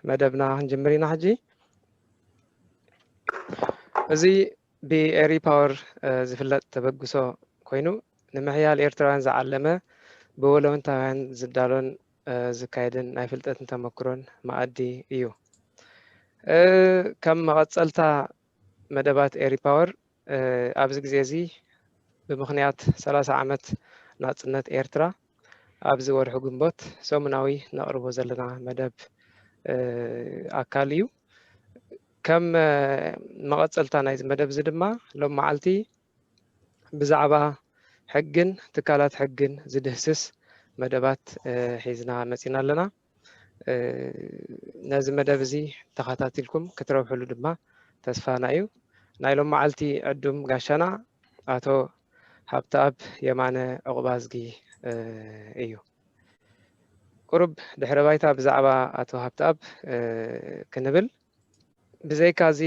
መደብና ክንጅምር ኢና ሕጂ። እዚ ብኤሪ ፓወር ዝፍለጥ ተበግሶ ኮይኑ ንምሕያል ኤርትራውያን ዝዓለመ ብወለንታውያን ዝዳሎን ዝካየድን ናይ ፍልጠትን ተመክሮን መኣዲ እዩ። ከም መቐጸልታ መደባት ኤሪ ፓወር ኣብዚ ግዜ እዚ ብምኽንያት ሰላሳ ዓመት ናጽነት ኤርትራ ኣብዚ ወርሒ ግንቦት ሰሙናዊ ነቕርቦ ዘለና መደብ ኣካል እዩ። ከም መቐጸልታ ናይዚ መደብ እዚ ድማ ሎም መዓልቲ ብዛዕባ ሕግን ትካላት ሕግን ዝድህስስ መደባት ሒዝና መጺና ኣለና። ነዚ መደብ እዚ ተኸታቲልኩም ክትረብሕሉ ድማ ተስፋና እዩ። ናይ ሎም መዓልቲ ዕዱም ጋሻና ኣቶ ሃብተኣብ የማነ ዑቕባዝጊ እዩ። ቁሩብ ድሕረ ባይታ ብዛዕባ ኣቶ ሃብተኣብ ክንብል፣ ብዘይካ እዚ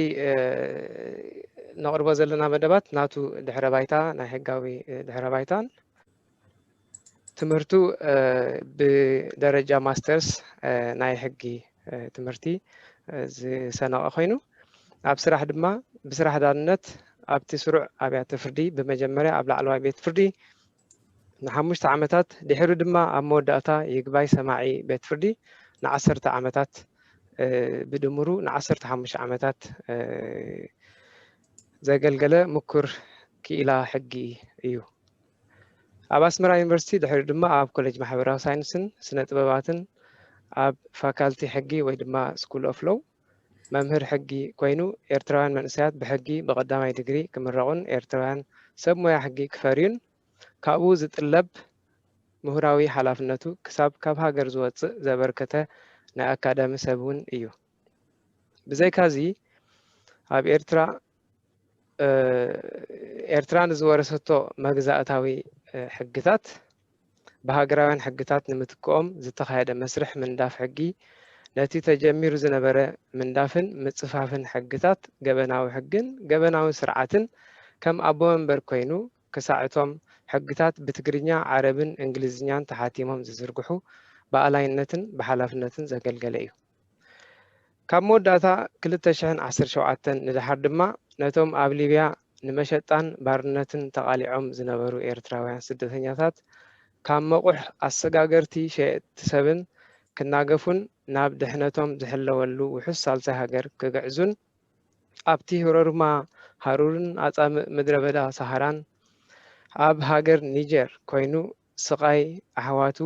ነቕርቦ ዘለና መደባት ናቱ ድሕረ ባይታ፣ ናይ ሕጋዊ ድሕረ ባይታን ትምህርቱ ብደረጃ ማስተርስ ናይ ሕጊ ትምህርቲ ዝሰነቐ ኮይኑ፣ ኣብ ስራሕ ድማ ብስራሕ ዳንነት ኣብቲ ስሩዕ ኣብያተ ፍርዲ ብመጀመርያ ኣብ ላዕለዋይ ቤት ፍርዲ ንሓሙሽተ ዓመታት፣ ድሕሪ ድማ ኣብ መወዳእታ ይግባይ ሰማዒ ቤት ፍርዲ ንዓሰርተ ዓመታት፣ ብድምሩ ንዓሰርተ ሓሙሽተ ዓመታት ዘገልገለ ምኩር ክኢላ ሕጊ እዩ። ኣብ ኣስመራ ዩኒቨርሲቲ፣ ድሕሪ ድማ ኣብ ኮሌጅ ማሕበራዊ ሳይንስን ስነ ጥበባትን ኣብ ፋካልቲ ሕጊ ወይ ድማ ስኩል ኦፍ ሎው መምህር ሕጊ ኮይኑ፣ ኤርትራውያን መንእሰያት ብሕጊ ብቐዳማይ ዲግሪ ክምረቑን ኤርትራውያን ሰብ ሞያ ሕጊ ክፈርዩን ካብኡ ዝጥለብ ምሁራዊ ሓላፍነቱ ክሳብ ካብ ሃገር ዝወጽእ ዘበርከተ ናይ ኣካዳሚ ሰብ እውን እዩ። ብዘይካዚ ኣብ ኤርትራ ኤርትራ ንዝወረሰቶ መግዛእታዊ ሕግታት ብሃገራውያን ሕግታት ንምትክኦም ዝተኻየደ መስርሕ ምንዳፍ ሕጊ፣ ነቲ ተጀሚሩ ዝነበረ ምንዳፍን ምጽፋፍን ሕግታት ገበናዊ ሕግን ገበናዊ ስርዓትን ከም ኣቦ መንበር ኮይኑ ክሳዕ እቶም ሕግታት ብትግርኛ፣ ዓረብን እንግሊዝኛን ተሓቲሞም ዝዝርግሑ ብኣላይነትን ብሓላፍነትን ዘገልገለ እዩ። ካብ መወዳእታ ክልተ ሽሕን ዓሰርተ ሸውዓተን ንደሓር ድማ ነቶም ኣብ ሊብያ ንመሸጣን ባርነትን ተቓሊዖም ዝነበሩ ኤርትራውያን ስደተኛታት ካብ መቑሕ ኣሰጋገርቲ ሸየጥቲ ሰብን ክናገፉን ናብ ድሕነቶም ዝሕለወሉ ውሑስ ሳልሳይ ሃገር ክግዕዙን ኣብቲ ህሮርማ ሃሩርን ኣጻምእ ምድረ በዳ ሰሃራን ኣብ ሃገር ኒጀር ኮይኑ ስቓይ ኣሕዋቱ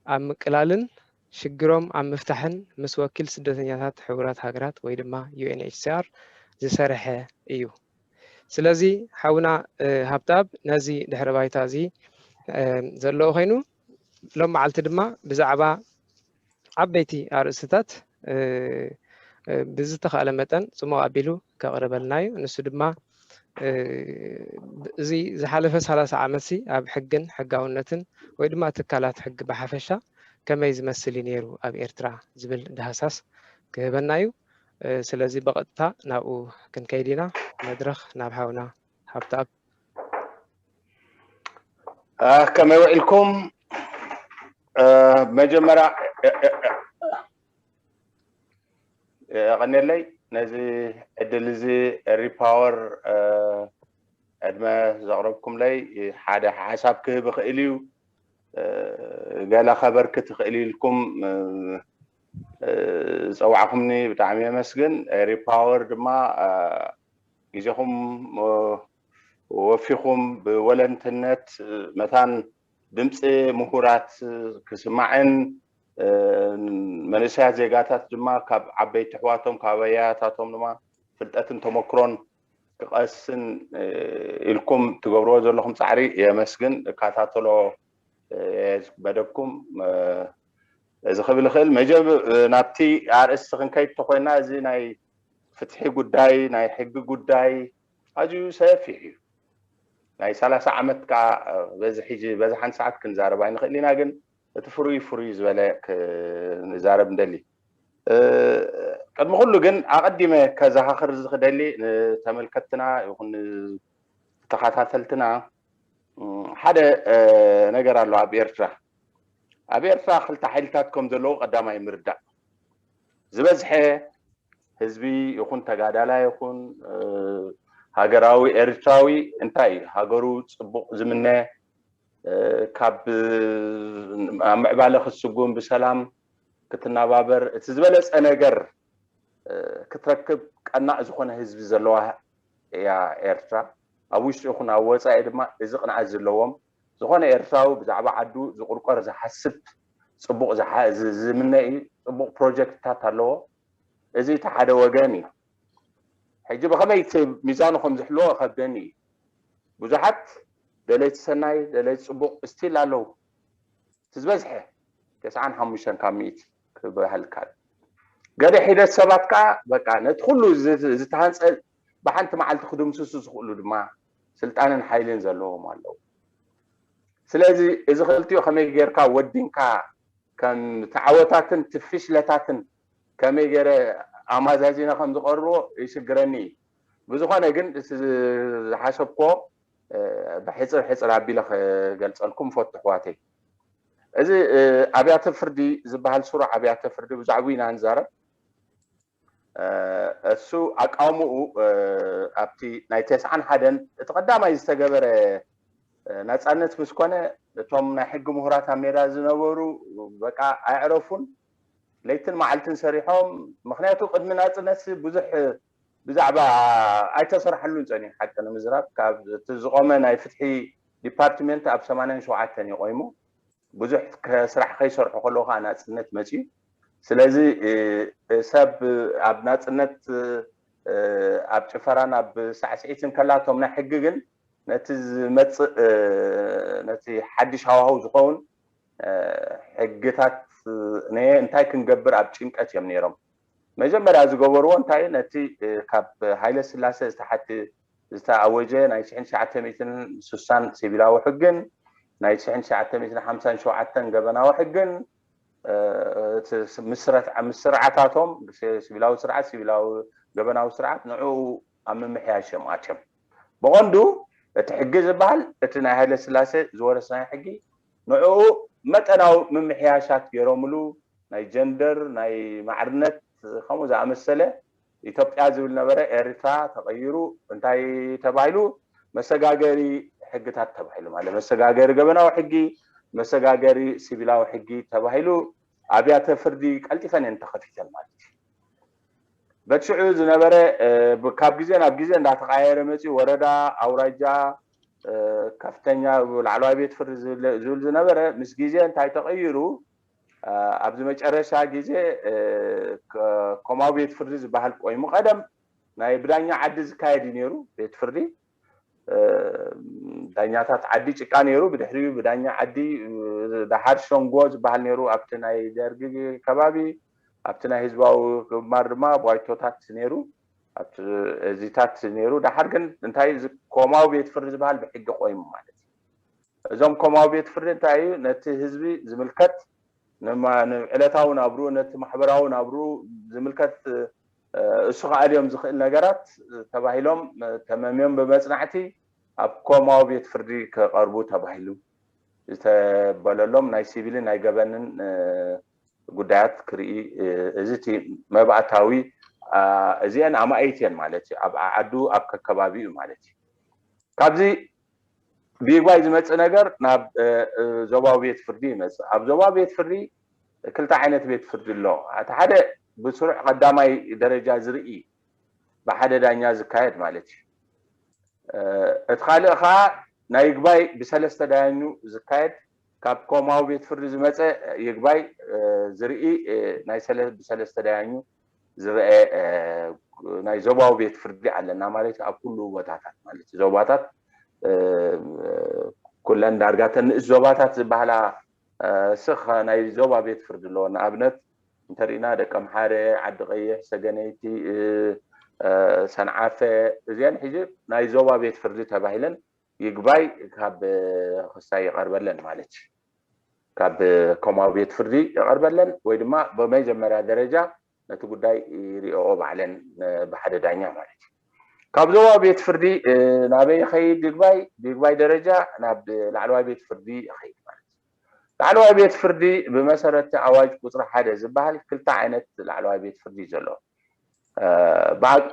ኣብ ምቅላልን ሽግሮም ኣብ ምፍታሕን ምስ ወኪል ስደተኛታት ሕቡራት ሃገራት ወይ ድማ ዩ ኤን ኤች ሲ ኣር ዝሰርሐ እዩ። ስለዚ ሓውና ሃብተኣብ ነዚ ድሕረ ባይታ እዚ ዘለዎ ኮይኑ ሎም መዓልቲ ድማ ብዛዕባ ዓበይቲ ኣርእስትታት ብዝተኻእለ መጠን ጽሙቕ ኣቢሉ ከቕርበልና እዩ። ንሱ ድማ እዚ ዝሓለፈ ሰላሳ ዓመትሲ ኣብ ሕግን ሕጋውነትን ወይ ድማ ትካላት ሕጊ ብሓፈሻ ከመይ ዝመስል እዩ ነይሩ ኣብ ኤርትራ ዝብል ዳህሳስ ክህበና እዩ። ስለዚ ብቐጥታ ናብኡ ክንከይድ ኢና። መድረኽ ናብ ሓውና ሃብተኣብ። ከመይ ውዒልኩም? መጀመርያ የቐንየለይ ነዚ ዕድል እዚ ሪፓወር ዕድመ ዘቕረብኩምለይ። ሓደ ሓሳብ ክህብ ይኽእል እዩ፣ ገለ ከበርክት ይኽእል ኢልኩም ዝፀዋዕኩምኒ ብጣዕሚ የመስግን። ሪፓወር ድማ ግዜኹም ወፊኹም ብወለንትነት መታን ድምፂ ምሁራት ክስማዕን መንእሰያት ዜጋታት ድማ ካብ ዓበይቲ ኣሕዋቶም ካብ ኣያታቶም ድማ ፍልጠትን ተመክሮን ክቐስን ኢልኩም ትገብርዎ ዘለኹም ፃዕሪ የመስግን። እካታተሎ መደብኩም እዚ ክብል ይኽእል። መጀብ ናብቲ ኣርእስቲ ክንከይድ ተኮይና እዚ ናይ ፍትሒ ጉዳይ ናይ ሕጊ ጉዳይ ኣዝዩ ሰፊሕ እዩ። ናይ ሰላሳ ዓመት ከዓ በዚ ሕጂ በዚ ሓንቲ ሰዓት ክንዛረብ ኣይንኽእል ኢና፣ ግን እቲ ፍሩይ ፍሩይ ዝበለ ክንዛረብ ንደሊ። ቅድሚ ኩሉ ግን ኣቐዲመ ከዘኻኽር ዝኽደሊ ንተመልከትና ይኹን ተኸታተልትና ሓደ ነገር ኣሎ ኣብ ኤርትራ። ኣብ ኤርትራ ክልተ ሓይልታት ከም ዘለዉ ቀዳማይ ምርዳእ። ዝበዝሐ ህዝቢ ይኹን ተጋዳላይ ይኹን ሃገራዊ ኤርትራዊ እንታይ ሃገሩ ጽቡቕ ዝምነ ካብ ምዕባለ ክትስጉም ብሰላም ክትናባበር እቲ ዝበለጸ ነገር ክትረክብ ቀናእ ዝኾነ ህዝቢ ዘለዋ እያ ኤርትራ። ኣብ ውሽጢ ይኹን ኣብ ወፃኢ ድማ እዚ ቅንዓት ዘለዎም ዝኾነ ኤርትራዊ ብዛዕባ ዓዱ ዝቁርቆር ዝሓስብ ጽቡቕ ዝምነ እዩ። ጽቡቕ ፕሮጀክትታት ኣለዎ። እዚ እቲ ሓደ ወገን እዩ። ሕጂ ብኸመይ እቲ ሚዛኑ ከም ዝሕልዎ ከብደኒ እዩ። ብዙሓት ደለይቲ ሰናይ ደለይቲ ጽቡቕ ስቲል ኣለዉ። እቲ ዝበዝሐ ተስዓን ሓሙሽተን ካብ ሚእቲ ክበሃል ይከኣል። ገለ ሒደት ሰባት ከዓ በቃ ነቲ ኩሉ ዝተሃንፀ ብሓንቲ መዓልቲ ክድምስሱ ዝኽእሉ ድማ ስልጣንን ሓይልን ዘለዎም ኣለዉ። ስለዚ እዚ ክልቲኡ ከመይ ጌርካ ወዲንካ ከም ተዓወታትን ትፍሽለታትን ከመይ ገይረ ኣማዛዚነ ከም ዝቐርቦ ይሽግረኒ እዩ። ብዝኾነ ግን ዝሓሰብኮ ብሕፅር ሕፅር ኣቢለ ክገልፀልኩም ፈቱ ኣሕዋተይ። እዚ ኣብያተ ፍርዲ ዝበሃል ስሩዕ ኣብያተ ፍርዲ ብዛዕቡ ኢና ንዛረብ። እሱ ኣቃውምኡ ኣብቲ ናይ ተስዓን ሓደን እቲ ቀዳማይ ዝተገበረ ናፃነት ምስ ኮነ እቶም ናይ ሕጊ ምሁራት ኣብ ሜዳ ዝነበሩ በቃ ኣየዕረፉን። ለይትን መዓልትን ሰሪሖም። ምክንያቱ ቅድሚ ናፅነት ብዙሕ ብዛዕባ ኣይተሰርሐሉን ፀኒሑ ሓቂ ንምዝራብ ካብ እቲ ዝቆመ ናይ ፍትሒ ዲፓርትመንት ኣብ ሰማንያን ሸውዓተን እዩ ቆይሙ። ብዙሕ ስራሕ ከይሰርሑ ከለዉ ከዓ ናፅነት መፅዩ። ስለዚ ሰብ ኣብ ናፅነት ኣብ ጭፈራን ኣብ ሳዕስዒትን ከላቶም ናይ ሕጊ ግን ነቲ ዝመፅእ ነቲ ሓድሽ ሃዋህው ዝኸውን ሕግታት እንታይ ክንገብር ኣብ ጭንቀት እዮም ነይሮም። መጀመርያ ዝገበርዎ እንታይ ነቲ ካብ ሃይለ ስላሴ ዝተሓቲ ዝተኣወጀ ናይ ሽሕን ትሽዓተ ሚእትን ስሳን ሲቪላዊ ሕግን ናይ ሽሕን ትሽዓተ ሚእትን ሓምሳን ሸውዓተን ገበናዊ ሕግን ምስ ስርዓታቶም ሲቪላዊ ስርዓት ሲቪላዊ ገበናዊ ስርዓት ንዕኡ ኣብ ምምሕያሽ እዮም ኣትዮም። ብቐንዱ እቲ ሕጊ ዝበሃል እቲ ናይ ሃይለ ስላሴ ዝወረስናዮ ሕጊ ንዕኡ መጠናዊ ምምሕያሻት ገይሮምሉ ናይ ጀንደር ናይ ማዕርነት ከምኡ ዝኣመሰለ ኢትዮጵያ ዝብል ነበረ ኤርትራ ተቐይሩ እንታይ ተባሂሉ መሰጋገሪ ሕግታት ተባሂሉ ማለት መሰጋገሪ ገበናዊ ሕጊ መሰጋገሪ ሲቪላዊ ሕጊ ተባሂሉ ኣብያተ ፍርዲ ቀልጢፈን እየን ተኸፊተን ማለት እዩ። በቲ ሽዑ ዝነበረ ካብ ግዜ ናብ ግዜ እንዳተቃየረ መፂኡ ወረዳ ኣውራጃ ከፍተኛ ላዕለዋይ ቤት ፍርዲ ዝብል ዝነበረ ምስ ግዜ እንታይ ተቐይሩ ኣብዚ መጨረሻ ግዜ ኮማዊ ቤት ፍርዲ ዝበሃል ቆይሙ ቀደም ናይ ብዳኛ ዓዲ ዝካየድ እዩ ነይሩ ቤት ፍርዲ ዳኛታት ዓዲ ጭቃ ነይሩ ብድሕሪኡ ብዳኛ ዓዲ ዳሓር ሸንጎ ዝበሃል ነይሩ ኣብቲ ናይ ደርጊ ከባቢ ኣብቲ ናይ ህዝባዊ ግንባር ድማ ባይቶታት ነይሩ ኣብቲ እዚታት ነይሩ ዳሓር ግን እንታይ ኮማዊ ቤት ፍርዲ ዝበሃል ብሕጊ ቆይሙ ማለት እዩ እዞም ኮማዊ ቤት ፍርዲ እንታይ እዩ ነቲ ህዝቢ ዝምልከት ዕለታዊ ናብርኡ ነቲ ማሕበራዊ ናብርኡ ዝምልከት እሱ ክኣልዮም ዝኽእል ነገራት ተባሂሎም ተመምዮም ብመፅናዕቲ ኣብ ኮማዊ ቤት ፍርዲ ክቐርቡ ተባሂሉ ዝተበለሎም ናይ ሲቪልን ናይ ገበንን ጉዳያት ክርኢ እዚ እቲ መባእታዊ እዚአን ኣማኢት እየን ማለት እዩ ኣብ ዓዱ ኣብ ከከባቢኡ ማለት እዩ ካብዚ ብይግባይ ዝመፅእ ነገር ናብ ዞባዊ ቤት ፍርዲ ይመፅእ ኣብ ዞባዊ ቤት ፍርዲ ክልተ ዓይነት ቤት ፍርዲ ኣሎ እቲ ሓደ ብስሩዕ ቀዳማይ ደረጃ ዝርኢ ብሓደ ዳኛ ዝካየድ ማለት እዩ እቲ ካልእ ከዓ ናይ ይግባይ ብሰለስተ ዳያኙ ዝካየድ ካብ ኮማዊ ቤት ፍርዲ ዝመፀ ይግባይ ዝርኢ ናይ ብሰለስተ ዳያኙ ዝረአ ናይ ዞባዊ ቤት ፍርዲ ኣለና ማለት ኣብ ኩሉ ቦታታት ማለት ዞባታት ኩለን ዳርጋ ተንእስ ዞባታት ዝበሃላ ስኽ ናይ ዞባ ቤት ፍርዲ ኣለዎ ንኣብነት እንተሪእና ደቂ ኣምሓረ ዓዲ ቀይሕ ሰገነይቲ ሰንዓፈ እዚአን ሕጂ ናይ ዞባ ቤት ፍርዲ ተባሂለን ይግባይ ካብ ክሳይ ይቐርበለን ማለት እዩ ካብ ኮማዊ ቤት ፍርዲ ይቐርበለን ወይ ድማ ብመጀመርያ ደረጃ ነቲ ጉዳይ ይሪኦ ባዕለን ብሓደ ዳኛ ማለት እዩ ካብ ዞባ ቤት ፍርዲ ናበይ ይኸይድ ይግባይ ብይግባይ ደረጃ ናብ ላዕለዋይ ቤት ፍርዲ ይኸይድ ማለት እዩ ላዕለዋይ ቤት ፍርዲ ብመሰረት ኣዋጅ ቁፅሪ ሓደ ዝበሃል ክልተ ዓይነት ላዕለዋይ ቤት ፍርዲ ዘሎ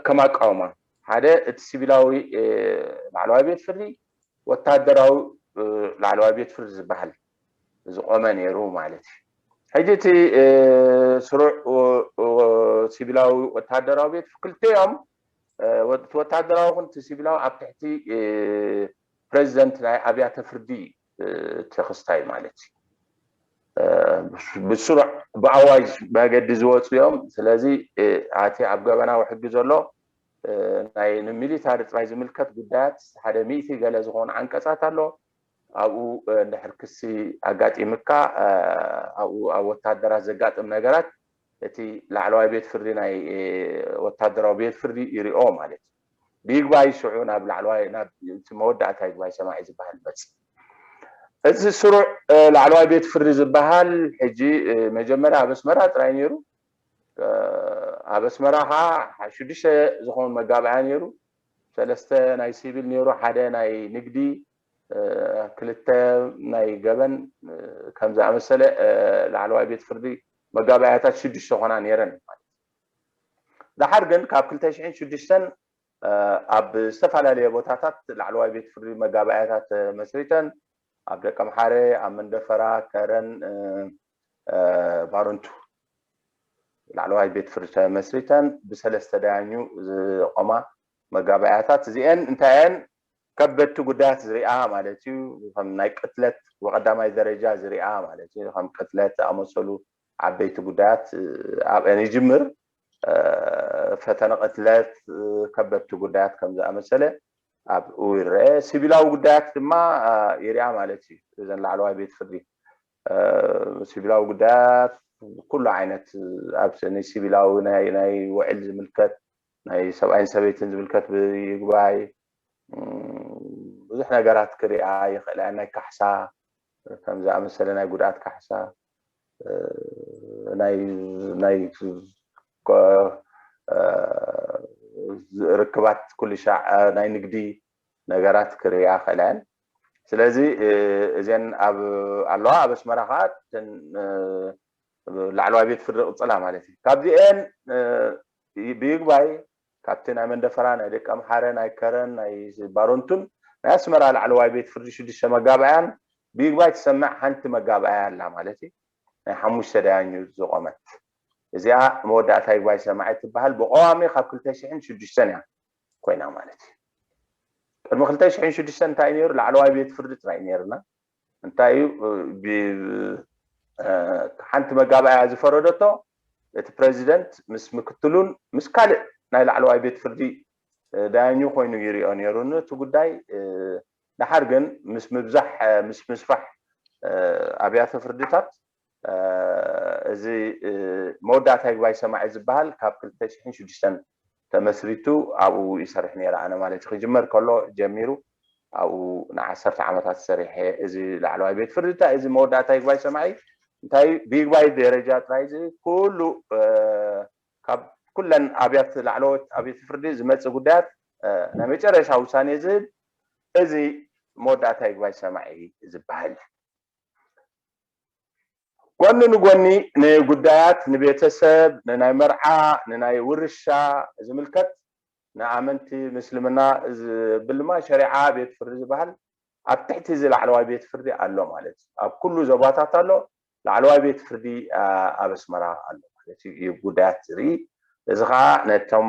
ከም ኣቃውማ፣ ሓደ እቲ ሲቪላዊ ላዕለዋይ ቤት ፍርዲ፣ ወታደራዊ ላዕለዋይ ቤት ፍርዲ ዝበሃል ዝቆመ ነይሩ ማለት እዩ። ሕጂ እቲ ስሩዕ ሲቪላዊ ወታደራዊ ቤት ክልተኦም፣ እቲ ወታደራዊ ኹን እቲ ሲቪላዊ ኣብ ትሕቲ ፕሬዚደንት ናይ ኣብያተ ፍርዲ ተክስታይ ማለት እዩ። ብስሩዕ ብኣዋጅ መገዲ ዝወፁ እዮም። ስለዚ ኣቲ ኣብ ገበናዊ ሕጊ ዘሎ ናይ ንሚሊታሪ ጥራይ ዝምልከት ጉዳያት ሓደ ሚእቲ ገለ ዝኾኑ ዓንቀፃት ኣሎ። ኣብኡ እንድሕር ክሲ ኣጋጢምካ ኣብኡ ኣብ ወታደራት ዘጋጥም ነገራት እቲ ላዕለዋይ ቤት ፍርዲ ናይ ወታደራዊ ቤት ፍርዲ ይሪኦ ማለት እዩ። ብይግባይ ሽዑ ናብ ላዕለዋይ ናብ እቲ መወዳእታ ይግባይ ሰማዒ ዝበሃል መጽ እቲ ስሩዕ ላዕለዋይ ቤት ፍርዲ ዝበሃል ሕጂ መጀመርያ ኣብ ኣስመራ ጥራይ ነይሩ። ኣብ ኣስመራ ከዓ ሽዱሽተ ዝኾኑ መጋባእያ ነይሩ። ሰለስተ ናይ ሲቪል ነይሩ፣ ሓደ ናይ ንግዲ፣ ክልተ ናይ ገበን ከም ዝኣመሰለ ላዕለዋይ ቤት ፍርዲ መጋባእያታት ሽዱሽተ ዝኾና ነይረን ማለት እዩ። ደሓር ግን ካብ ክልተ ሽሕን ሽዱሽተን ኣብ ዝተፈላለየ ቦታታት ላዕለዋይ ቤት ፍርዲ መጋባእያታት መስሪተን ኣብ ደቀምሓረ፣ ኣብ መንደፈራ፣ ከረን፣ ባረንቱ ላዕለዋይ ቤት ፍርዲ ተመስሪተን ብሰለስተ ዳያኙ ዝቆማ መጋባእያታት እዚአን እንታይ እየን? ከበድቲ ጉዳያት ዝሪኣ ማለት እዩ። ከም ናይ ቅትለት ብቀዳማይ ደረጃ ዝሪኣ ማለት እዩ። ከም ቅትለት ዝኣመሰሉ ዓበይቲ ጉዳያት ኣብአን ይጅምር። ፈተነ ቅትለት፣ ከበድቲ ጉዳያት ከም ዝኣመሰለ ኣብኡ ይረአ። ሲቪላዊ ጉዳያት ድማ ይሪኣ ማለት እዩ። እዘን ላዕለዋይ ቤት ፍርዲ ሲቪላዊ ጉዳያት ኩሉ ዓይነት ኣብ ናይ ሲቪላዊ ናይ ውዕል ዝምልከት ናይ ሰብኣይን ሰበይትን ዝምልከት ብይግባይ ብዙሕ ነገራት ክሪኣ ይኽእላ። ናይ ካሕሳ ከም ዝኣመሰለ ናይ ጉድኣት ካሕሳ ናይ ናይ ርክባት ኩሉ ሻዕ ናይ ንግዲ ነገራት ክሪኣ ክእላ እየን። ስለዚ እዚአን ኣብ ኣለዋ። ኣብ ኣስመራ ከዓ እተን ላዕለዋይ ቤት ፍርዲ ቅፅላ ማለት እዩ። ካብዚአን ብይግባይ ካብቲ ናይ መንደፈራ፣ ናይ ደቀምሓረ፣ ናይ ከረን፣ ናይ ባረንቱን ናይ ኣስመራ ላዕለዋይ ቤት ፍርዲ ሽዱሽተ መጋባእያን ብይግባይ ትሰምዕ ሓንቲ መጋባእያ ኣላ ማለት እዩ። ናይ ሓሙሽተ ዳያኙ ዝቆመት እዚኣ መወዳእታ ይግባይ ሰማዒ ትበሃል። ብቀዋሚ ካብ ክልተ ሽሕን ሽዱሽተን እያ ኮይና ማለት እዩ። ቅድሚ ክልተ ሽሕን ሽዱሽተን እንታይ ነይሩ? ላዕለዋይ ቤት ፍርዲ ጥራይ ነይርና። እንታይ እዩ ሓንቲ መጋባእያ ዝፈረደቶ እቲ ፕሬዚደንት ምስ ምክትሉን ምስ ካልእ ናይ ላዕለዋይ ቤት ፍርዲ ዳያኙ ኮይኑ ይሪኦ ነይሩ ነቲ ጉዳይ። ደሓር ግን ምስ ምብዛሕ ምስ ምስፋሕ ኣብያተ ፍርድታት እዚ መወዳእታ ይግባይ ሰማዒ ዝበሃል ካብ ክልተ ሽሕን ሽዱሽተን ተመስሪቱ ኣብኡ ይሰርሕ ነይረ። ኣነ ማለት ክጅመር ከሎ ጀሚሩ ኣብኡ ንዓሰርተ ዓመታት ሰሪሐ። እዚ ላዕለዋይ ቤት ፍርዲ እንታይ እዚ መወዳእታ ይግባይ ሰማዒ እንታይ ብይግባይ ደረጃ ጥራይ እዚ ኩሉ ካብ ኩለን ኣብያት ላዕለዎት ኣብያት ፍርዲ ዝመፅእ ጉዳያት ናይ መጨረሻ ውሳኔ ዝህብ እዚ መወዳእታ ይግባይ ሰማዒ ዝበሃል። ጎኒ ንጎኒ ንጉዳያት ንቤተሰብ፣ ንናይ መርዓ፣ ንናይ ውርሻ ዝምልከት ንኣመንቲ ምስልምና ዝብል ድማ ሸሪዓ ቤት ፍርዲ ዝበሃል ኣብ ትሕቲ እዚ ላዕለዋይ ቤት ፍርዲ ኣሎ ማለት እዩ። ኣብ ኩሉ ዞባታት ኣሎ። ላዕለዋይ ቤት ፍርዲ ኣብ ኣስመራ ኣሎ ማለት እዩ። ጉዳያት ዝርኢ እዚ ከዓ ነቶም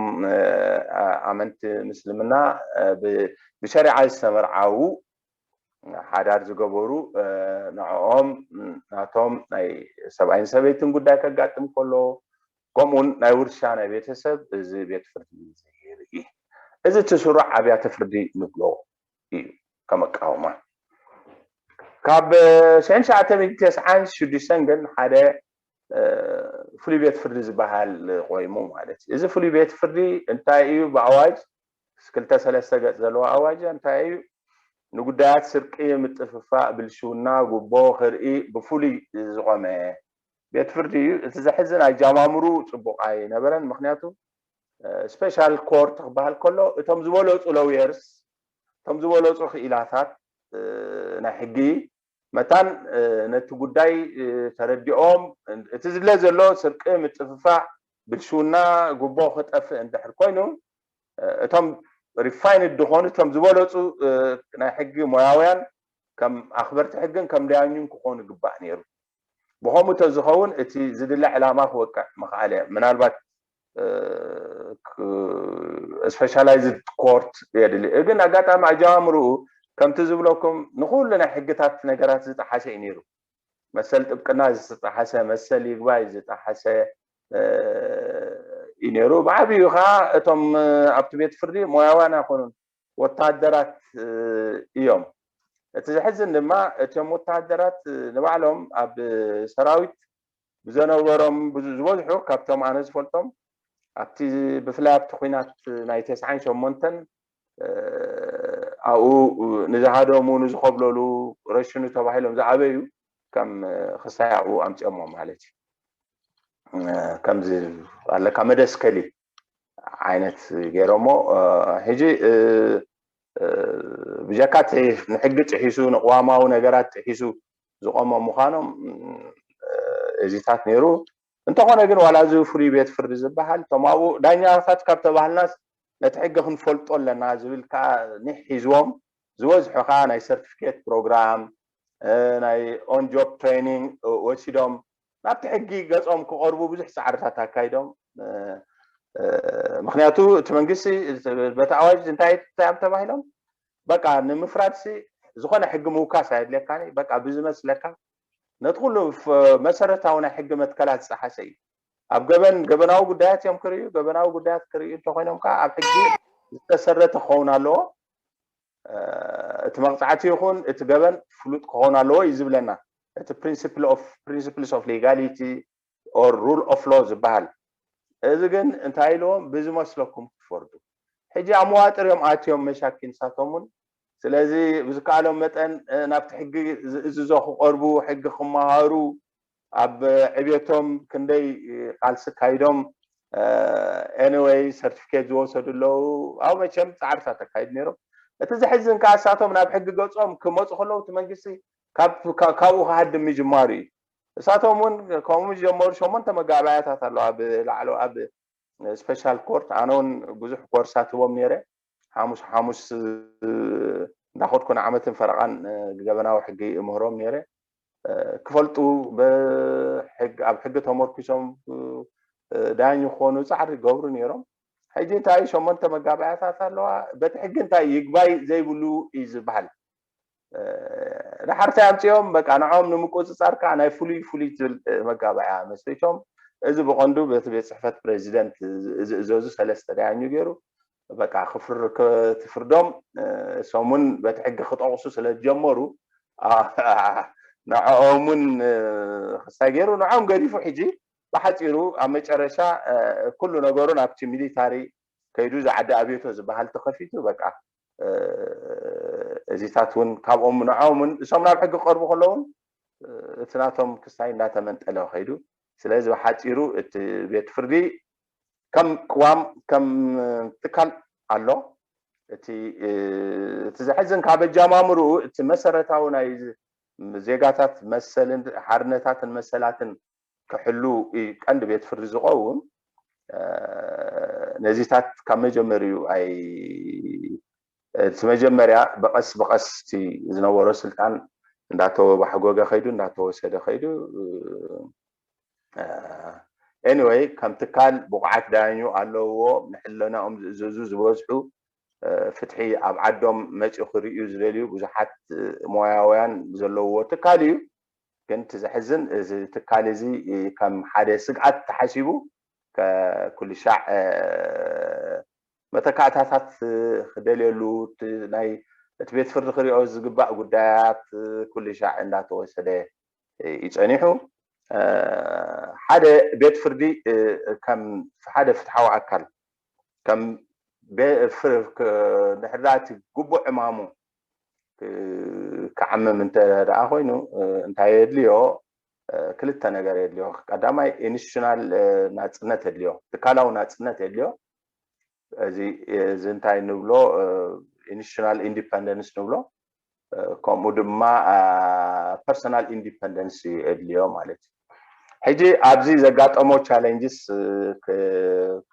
ኣመንቲ ምስልምና ብሸሪዓ ዝተመርዓዉ ሓዳር ዝገበሩ ንዕኦም ናቶም ናይ ሰብኣይን ሰበይትን ጉዳይ ከጋጥም ከሎ ከምኡውን ናይ ውርሻ ናይ ቤተሰብ እዚ ቤት ፍርዲ ይርኢ። እዚ እቲ ስሩዕ ኣብያተ ፍርዲ ንብሎ እዩ ከም ኣቃውማ። ካብ ሽሕን ትሽዓተ ሚእትን ተስዓን ሽዱሽተን ግን ሓደ ፍሉይ ቤት ፍርዲ ዝበሃል ቆይሙ ማለት እዩ። እዚ ፍሉይ ቤት ፍርዲ እንታይ እዩ? ብኣዋጅ ክልተ ሰለስተ ገፅ ዘለዎ ኣዋጅ እንታይ እዩ? ንጉዳያት ስርቂ፣ ምጥፍፋእ፣ ብልሽውና፣ ጉቦ ክርኢ ብፍሉይ ዝቆመ ቤት ፍርዲ እዩ። እቲ ዘሕዝን ኣጃማምሩ ፅቡቕ ኣይነበረን። ምክንያቱ ስፔሻል ኮርት ክበሃል ከሎ እቶም ዝበለፁ ሎየርስ እቶም ዝበለፁ ክኢላታት ናይ ሕጊ መታን ነቲ ጉዳይ ተረዲኦም፣ እቲ ዝለ ዘሎ ስርቂ፣ ምጥፍፋዕ፣ ብልሽውና፣ ጉቦ ክጠፍእ እንድሕር ኮይኑ፣ እቶም ሪፋይንድ ዝኾኑ፣ እቶም ዝበለፁ ናይ ሕጊ ሞያውያን ከም ኣኽበርቲ ሕግን ከም ዳያኙን ክኾኑ ይግባእ ነይሩ። ብኸምኡ ተዝኸውን እቲ ዝድለ ዕላማ ክወቅዕ ምኽኣለ። ምናልባት ስፔሻላይዝድ ኮርት የድሊ። ግን ኣጋጣሚ ኣጀማምርኡ ከምቲ ዝብለኩም ንኩሉ ናይ ሕግታት ነገራት ዝጠሓሰ እዩ ነይሩ። መሰል ጥብቅና ዝጠሓሰ፣ መሰል ይግባይ ዝጠሓሰ እዩ ነይሩ። ብዓብዩ ከዓ እቶም ኣብቲ ቤት ፍርዲ ሞያውያን ኣይኮኑን፣ ወታደራት እዮም። እቲ ዘሕዝን ድማ እቶም ወታደራት ንባዕሎም ኣብ ሰራዊት ብዘነበሮም ዝበዝሑ ካብቶም ኣነ ዝፈልጦም ኣብቲ ብፍላይ ኣብቲ ኩናት ናይ ተስዓን ሸሞንተን ኣብኡ ንዝሃደሙ ንዝኸብለሉ ረሽኑ ተባሂሎም ዝኣበዩ ከም ክሳይ ኣብኡ ኣምፅኦሞ ማለት እዩ። ከምዚ ኣለካ መደስከሊ ዓይነት ገይሮሞ ሕጂ ብጀካ እቲ ንሕጊ ጥሒሱ ንቅዋማዊ ነገራት ጥሒሱ ዝቆሞ ምዃኖም እዚታት ነይሩ። እንተኾነ ግን ዋላ እዚ ፍሉይ ቤት ፍርዲ ዝበሃል እቶም ኣብኡ ዳኛታት ካብ ተባህልናስ ነቲ ሕጊ ክንፈልጦ ኣለና ዝብል ከዓ ኒሕ ሒዝዎም ዝበዝሑ ከዓ ናይ ሰርቲፊኬት ፕሮግራም ናይ ኦን ጆብ ትሬኒንግ ወሲዶም ናብቲ ሕጊ ገጾም ክቐርቡ ብዙሕ ፃዕርታት ኣካይዶም። ምክንያቱ እቲ መንግስቲ በቲ ኣዋጅ እንታይ እዮም ተባሂሎም በቃ ንምፍራድሲ ዝኾነ ሕጊ ምውካስ ኣየድልየካን በቃ ብዝመስለካ ነቲ ኩሉ መሰረታዊ ናይ ሕጊ መትከላት ዝጠሓሰ እዩ። ኣብ ገበን ገበናዊ ጉዳያት እዮም ክርእዩ። ገበናዊ ጉዳያት ክርእዩ እንተኮይኖም ከዓ ኣብ ሕጊ ዝተሰረተ ክኸውን ኣለዎ። እቲ መቕፃዕቲ ይኹን እቲ ገበን ፍሉጥ ክኸውን ኣለዎ እዩ ዝብለና እቲ principles of legality or rule of law ዝበሃል። እዚ ግን እንታይ ኢልዎም ብዝመስለኩም ክትፈርዱ። ሕጂ ኣብ መዋጥር እዮም ኣትዮም መሻኪን ሳቶም እውን። ስለዚ ብዝከኣሎም መጠን ናብቲ ሕጊ ዝእዝዞ ክቐርቡ፣ ሕጊ ክመሃሩ፣ ኣብ ዕብየቶም ክንደይ ቃልሲ ኣካይዶም anyway ሰርቲፊኬት ዝወሰዱ ኣለዉ። ኣብ መቸም ፃዕርታት ኣካይዱ ነይሮም። እቲ ዘሕዝን ከዓ እሳቶም ናብ ሕጊ ገፆም ክመፁ ከለዉ እቲ መንግስቲ ካብኡ ክሃድም ምጅማሩ እዩ። እሳቶም እውን ከምኡ ዝጀመሩ ሸሞንተ መጋባያታት ኣለዉ ኣብ ላዕሎ ኣብ ስፔሻል ኮርት። ኣነ እውን ብዙሕ ኮርሳት ህቦም ነይረ። ሓሙስ ሓሙስ እንዳኸድኩ ንዓመትን ፈረቓን ገበናዊ ሕጊ እምህሮም ነይረ። ክፈልጡ ኣብ ሕጊ ተመርኪሶም ዳኝ ክኾኑ ፃዕሪ ይገብሩ ነይሮም። ሕጂ እንታይ ሸሞንተ መጋባያታት ኣለዋ። በቲ ሕጊ እንታይ ይግባይ ዘይብሉ እዩ ዝበሃል። ድሓርታይ ኣምፅኦም በቃ ንዖም ንምቁፅፃር ከዓ ናይ ፍሉይ ፍሉይ ትብል መጋባያ መስሪቶም። እዚ ብቐንዱ በቲ ቤት ፅሕፈት ፕሬዚደንት ዝእዘዙ ሰለስተ ዳያኙ ገይሩ በቃ ክፍር ትፍርዶም። ሰሙን በቲ ሕጊ ክጠቕሱ ስለ ዝጀመሩ ንዕኦምን ክሳይ ገይሩ ንዕኦም ገዲፉ ሕጂ ብሓፂሩ ኣብ መጨረሻ ኩሉ ነገሩ ናብቲ ሚሊታሪ ከይዱ ዝዓዲ ኣብዮቶ ዝበሃል ተኸፊቱ በቃ እዚታት እውን ካብኦም ንዕኦምን እሶም ናብ ሕጊ ክቐርቡ ከለውን እቲ ናቶም ክሳይ እንዳተመንጠለ ከይዱ። ስለዚ ብሓፂሩ እቲ ቤት ፍርዲ ከም ቅዋም ከም ትካል ኣሎ። እቲ እቲ ዘሕዝን ካብ ኣጀማምርኡ እቲ መሰረታዊ ናይ ዜጋታት መሰልን ሓርነታትን መሰላትን ክሕሉ እዩ ቀንዲ ቤት ፍርዲ ዝኸውን። ነዚታት ካብ መጀመሪኡ ኣይ እቲ መጀመርያ ብቐስ ብቐስ እቲ ዝነበሮ ስልጣን እንዳተወባሕጎገ ከይዱ እንዳተወሰደ ከይዱ anyway ከም ትካል ብቑዓት ዳያኙ ኣለውዎ። ንሕለናኦም ዝእዘዙ ዝበዝሑ ፍትሒ ኣብ ዓዶም መፂኡ ክርእዩ ዝደልዩ ብዙሓት ሞያውያን ዘለውዎ ትካል እዩ። ግን እቲ ዘሕዝን እዚ ትካል እዚ ከም ሓደ ስግኣት ተሓሲቡ ኩልሻዕ መተካእታታት ክደልየሉ ናይ እቲ ቤት ፍርዲ ክሪኦ ዝግባእ ጉዳያት ኩልሻዕ እንዳተወሰደ እዩ ፀኒሑ። ሓደ ቤት ፍርዲ ከም ሓደ ፍትሓዊ ኣካል ከም ንሕዳ እቲ ግቡእ ዕማሙ ክዓምም እንተ ደኣ ኮይኑ እንታይ የድልዮ? ክልተ ነገር የድልዮ። ቀዳማይ ኢንስቲቱሽናል ናፅነት የድልዮ፣ ትካላዊ ናፅነት የድልዮ። እዚ እዚ እንታይ ንብሎ ኢንስቲቱሽናል ኢንዲፐንደንስ ንብሎ። ከምኡ ድማ personal independence እዩ የድልዮ ማለት እዩ። ሕጂ ኣብዚ ዘጋጠሞ challenges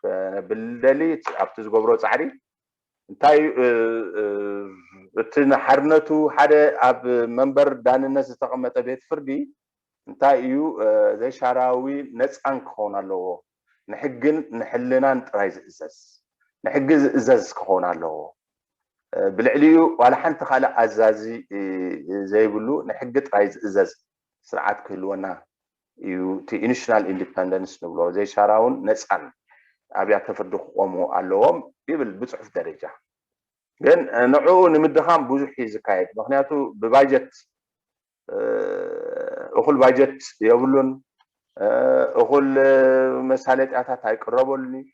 ክነብል ደሊ ኣብቲ ዝገብሮ ፃዕሪ እንታይ እዩ እቲ ንሓርነቱ ሓደ ኣብ መንበር ዳንነት ዝተቐመጠ ቤት ፍርዲ እንታይ እዩ ዘይሻራዊ ነፃን ክኸውን ኣለዎ። ንሕግን ንሕልናን ጥራይ ዝእዘዝ ንሕጊ ዝእዘዝ ክኸውን ኣለዎ። ብልዕሊኡ ዋላ ሓንቲ ካልእ ኣዛዚ ዘይብሉ ንሕጊ ጥራይ ዝእዘዝ ስርዓት ክህልወና እዩ። እቲ institutional independence ንብሎ ዘይሻራውን ነፃን ኣብያተ ፍርዲ ክቆሙ ኣለዎም ይብል ብፅሑፍ ደረጃ። ግን ንዕኡ ንምድኻም ብዙሕ እዩ ዝካየድ። ምክንያቱ ብባጀት እኹል ባጀት የብሉን፣ እኹል መሳለጥያታት ኣይቅረበሉን እዩ።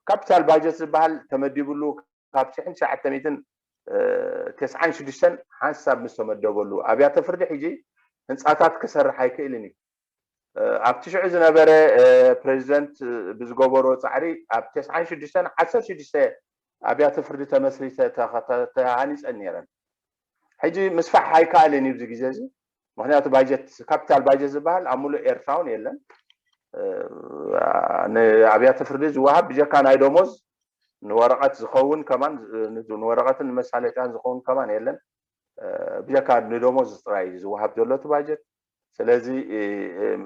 ካፒታል ባጀት ዝበሃል ተመዲብሉ ካብ ሽሕን ትሽዓተ ሚእትን ተስዓን ሽዱሽተን ሓንሳብ ምስ ተመደበሉ ኣብያተ ፍርዲ ሕጂ ህንፃታት ክሰርሕ ኣይክእልን እዩ። ኣብቲ ሽዑ ዝነበረ ፕሬዚደንት ብዝገበሮ ፃዕሪ ኣብ ተስዓን ሽዱሽተን ዓሰርተ ሽዱሽተ ኣብያተ ፍርዲ ተመስሪተ ተሃኒፀን ነይረን። ሕጂ ምስፋሕ ኣይከኣልን እዩ እዚ ግዜ እዚ። ምክንያቱ ባጀት ካፒታል ባጀት ዝበሃል ኣብ ሙሉእ ኤርትራ እውን የለን። ንኣብያተ ፍርዲ ዝወሃብ ብጀካ ናይ ደሞዝ ንወረቐት ዝኸውን ከማን ንወረቐትን ንመሳለጥያን ዝኸውን ከማን የለን። ብጀካ ንደሞዝ ጥራይ ዝወሃብ ዘሎ እቲ ባጀት። ስለዚ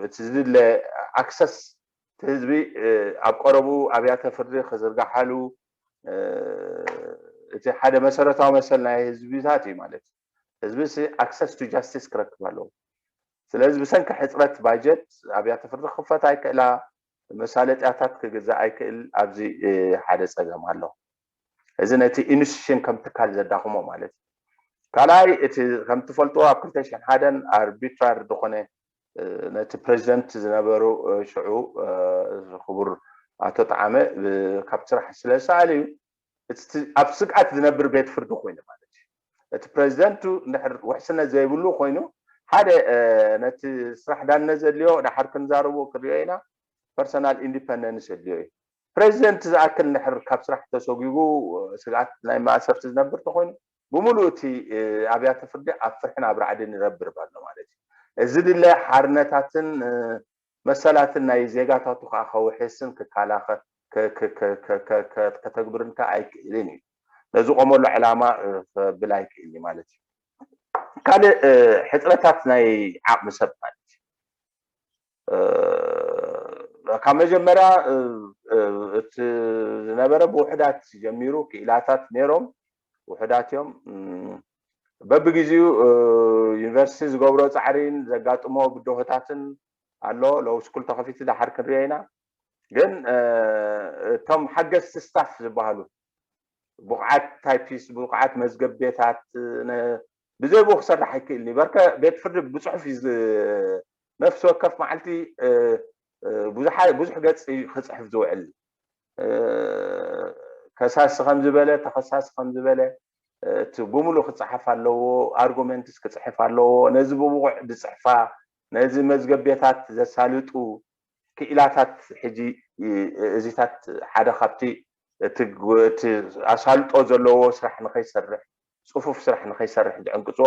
እቲ ዝድለ ኣክሰስ ህዝቢ ኣብ ቀረቡ ኣብያተ ፍርዲ ክዝርጋሓሉ እቲ ሓደ መሰረታዊ መሰል ናይ ህዝብታት እዩ ማለት እዩ። ህዝቢ ሲ ኣክሰስ ቱ ጃስቲስ ክረክብ ኣለዎ። ስለዚ ብሰንኪ ሕፅረት ባጀት ኣብያተ ፍርዲ ክኽፈት ኣይክእላ፣ መሳለጥያታት ክግዛእ ኣይክእል። ኣብዚ ሓደ ፀገም ኣሎ። እዚ ነቲ ኢንስቲቱሽን ከም ትካል ዘዳኽሞ ማለት እዩ። ካልኣይ እቲ ከም ትፈልጥዎ ኣብ ክልተ ሽሕን ሓደን ኣርቢትራር ዝኾነ ነቲ ፕሬዚደንት ዝነበሩ ሽዑ ክቡር ኣቶ ጣዓመ ካብ ስራሕ ስለ ዝሰኣሉ እዩ ኣብ ስግኣት ዝነብር ቤት ፍርዲ ኮይኑ ማለት እዩ። እቲ ፕሬዚደንቱ እንድሕር ውሕስነት ዘይብሉ ኮይኑ ሓደ ነቲ ስራሕ ዳነ ዘድልዮ ዳሓር ክንዛረቦ ክንሪኦ ኢና። ፐርሰናል ኢንዲፐንደንስ የድልዮ እዩ። ፕሬዚደንት ዝኣክል እንድሕር ካብ ስራሕ ተሰጒጉ ስግኣት ናይ ማእሰርቲ ዝነብር ተኮይኑ ብምሉእ እቲ ኣብያተ ፍርዲ ኣብ ፍርሕን ኣብ ራዕድን ይረብርብ ኣሎ ማለት እዩ። እዚ ድለ ሓርነታትን መሰላትን ናይ ዜጋታቱ ከዓ ከውሕስን ክከላኸ ከተግብርን ከዓ ኣይክእልን እዩ። ነዚ ቆመሉ ዕላማ ከብል ኣይክእልን ማለት እዩ። ካልእ ሕፅረታት ናይ ዓቕሚ ሰብ ማለት እዩ። ካብ መጀመርያ እቲ ዝነበረ ብውሕዳት ጀሚሩ ክኢላታት ነይሮም ውሕዳት እዮም። በብግዜኡ ዩኒቨርሲቲ ዝገብሮ ፃዕሪን ዘጋጥሞ ብድሆታትን ኣሎ። ሎው ስኩል ተኸፊቱ ዳሓር ክንሪኦ ኢና። ግን እቶም ሓገዝቲ ስታፍ ዝበሃሉ ብቕዓት ታይፒስት፣ ብቕዓት መዝገብ ቤታት ብዘይ ብኡ ክሰርሕ ኣይክእልን እዩ። በርከ ቤት ፍርዲ ብፅሑፍ እዩ ነፍሲ ወከፍ መዓልቲ ብዙሕ ገፅ እዩ ክፅሕፍ ዝውዕል። ከሳሲ ከም ዝበለ ተኸሳሲ ከም ዝበለ እቲ ብምሉእ ክፀሓፍ ኣለዎ። ኣርጉመንትስ ክፅሕፍ ኣለዎ። ነዚ ብብቑዕ ዝፅሕፋ ነዚ መዝገብ ቤታት ዘሳልጡ ክኢላታት ሕጂ እዚታት ሓደ ካብቲ እቲ ኣሳልጦ ዘለዎ ስራሕ ንኸይሰርሕ ፅፉፍ ስራሕ ንኸይሰርሕ ዝዕንቅፅዎ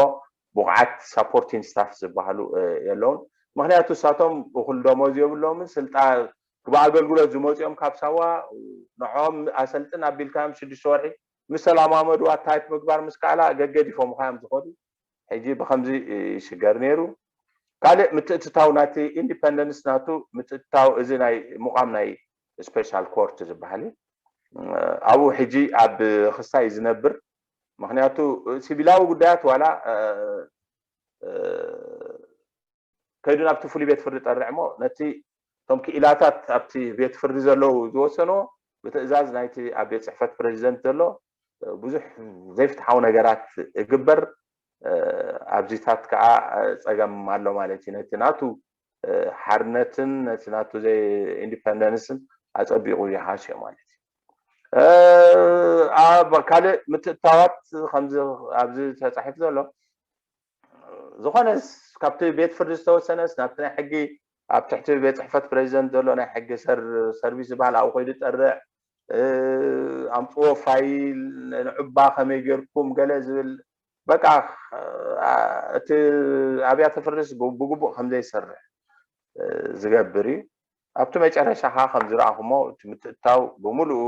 ብቑዓት ሳፖርቲንግ ስታፍ ዝበሃሉ የለውን። ምክንያቱ እሳቶም እኹል ደሞዝ የብሎምን ስልጣ ግባ ኣገልግሎት ዝመፅኦም ካብ ሳዋ ንዖም ኣሰልጥን ኣቢልካዮም ሽዱሽተ ወርሒ ምስ ተለማመድዋ ታይፕ ምግባር ምስ ከኣላ ገገዲፎም ኻዮም ዝኸዱ ሕጂ ብከምዚ ይሽገር ነይሩ። ካልእ ምትእትታው ናቲ ኢንዲፐንደንስ ናቱ ምትእትታው እዚ ናይ ምቋም ናይ ስፔሻል ኮርት ዝበሃል እዩ። ኣብኡ ሕጂ ኣብ ክስታይ ዝነብር ምክንያቱ ሲቪላዊ ጉዳያት ዋላ ከይዱ ናብቲ ፍሉይ ቤት ፍርዲ ጠርዕ እሞ ነቲ እቶም ክኢላታት ኣብቲ ቤት ፍርዲ ዘለዉ ዝወሰንዎ ብትእዛዝ ናይቲ ኣብ ቤት ፅሕፈት ፕሬዚደንት ዘሎ ብዙሕ ዘይፍትሓዊ ነገራት እግበር ኣብዚታት ከዓ ፀገም ኣሎ ማለት እዩ። ነቲ ናቱ ሓርነትን ነቲ ናቱ ዘይ ኢንዲፐንደንስን ኣፀቢቑ ይሃስዮ ማለት እዩ። ኣብ ካልእ ምትእታዋት ከምዚ ኣብዚ ተፃሒፉ ዘሎ ዝኾነስ ካብቲ ቤት ፍርዲ ዝተወሰነስ ናብቲ ናይ ሕጊ ኣብ ትሕቲ ቤት ፅሕፈት ፕሬዚደንት ዘሎ ናይ ሕጊ ሰርቪስ ዝበሃል ኣብኡ ኮይዱ ጠርዕ ኣምፅዎ ፋይል ንዑባ ከመይ ጌርኩም ገለ ዝብል በቃ እቲ ኣብያተ ፍርድስ ብግቡእ ከምዘይሰርሕ ዝገብር እዩ። ኣብቲ መጨረሻ ከዓ ከም ዝረኣኹሞ እቲ ምትእትታው ብምሉኡ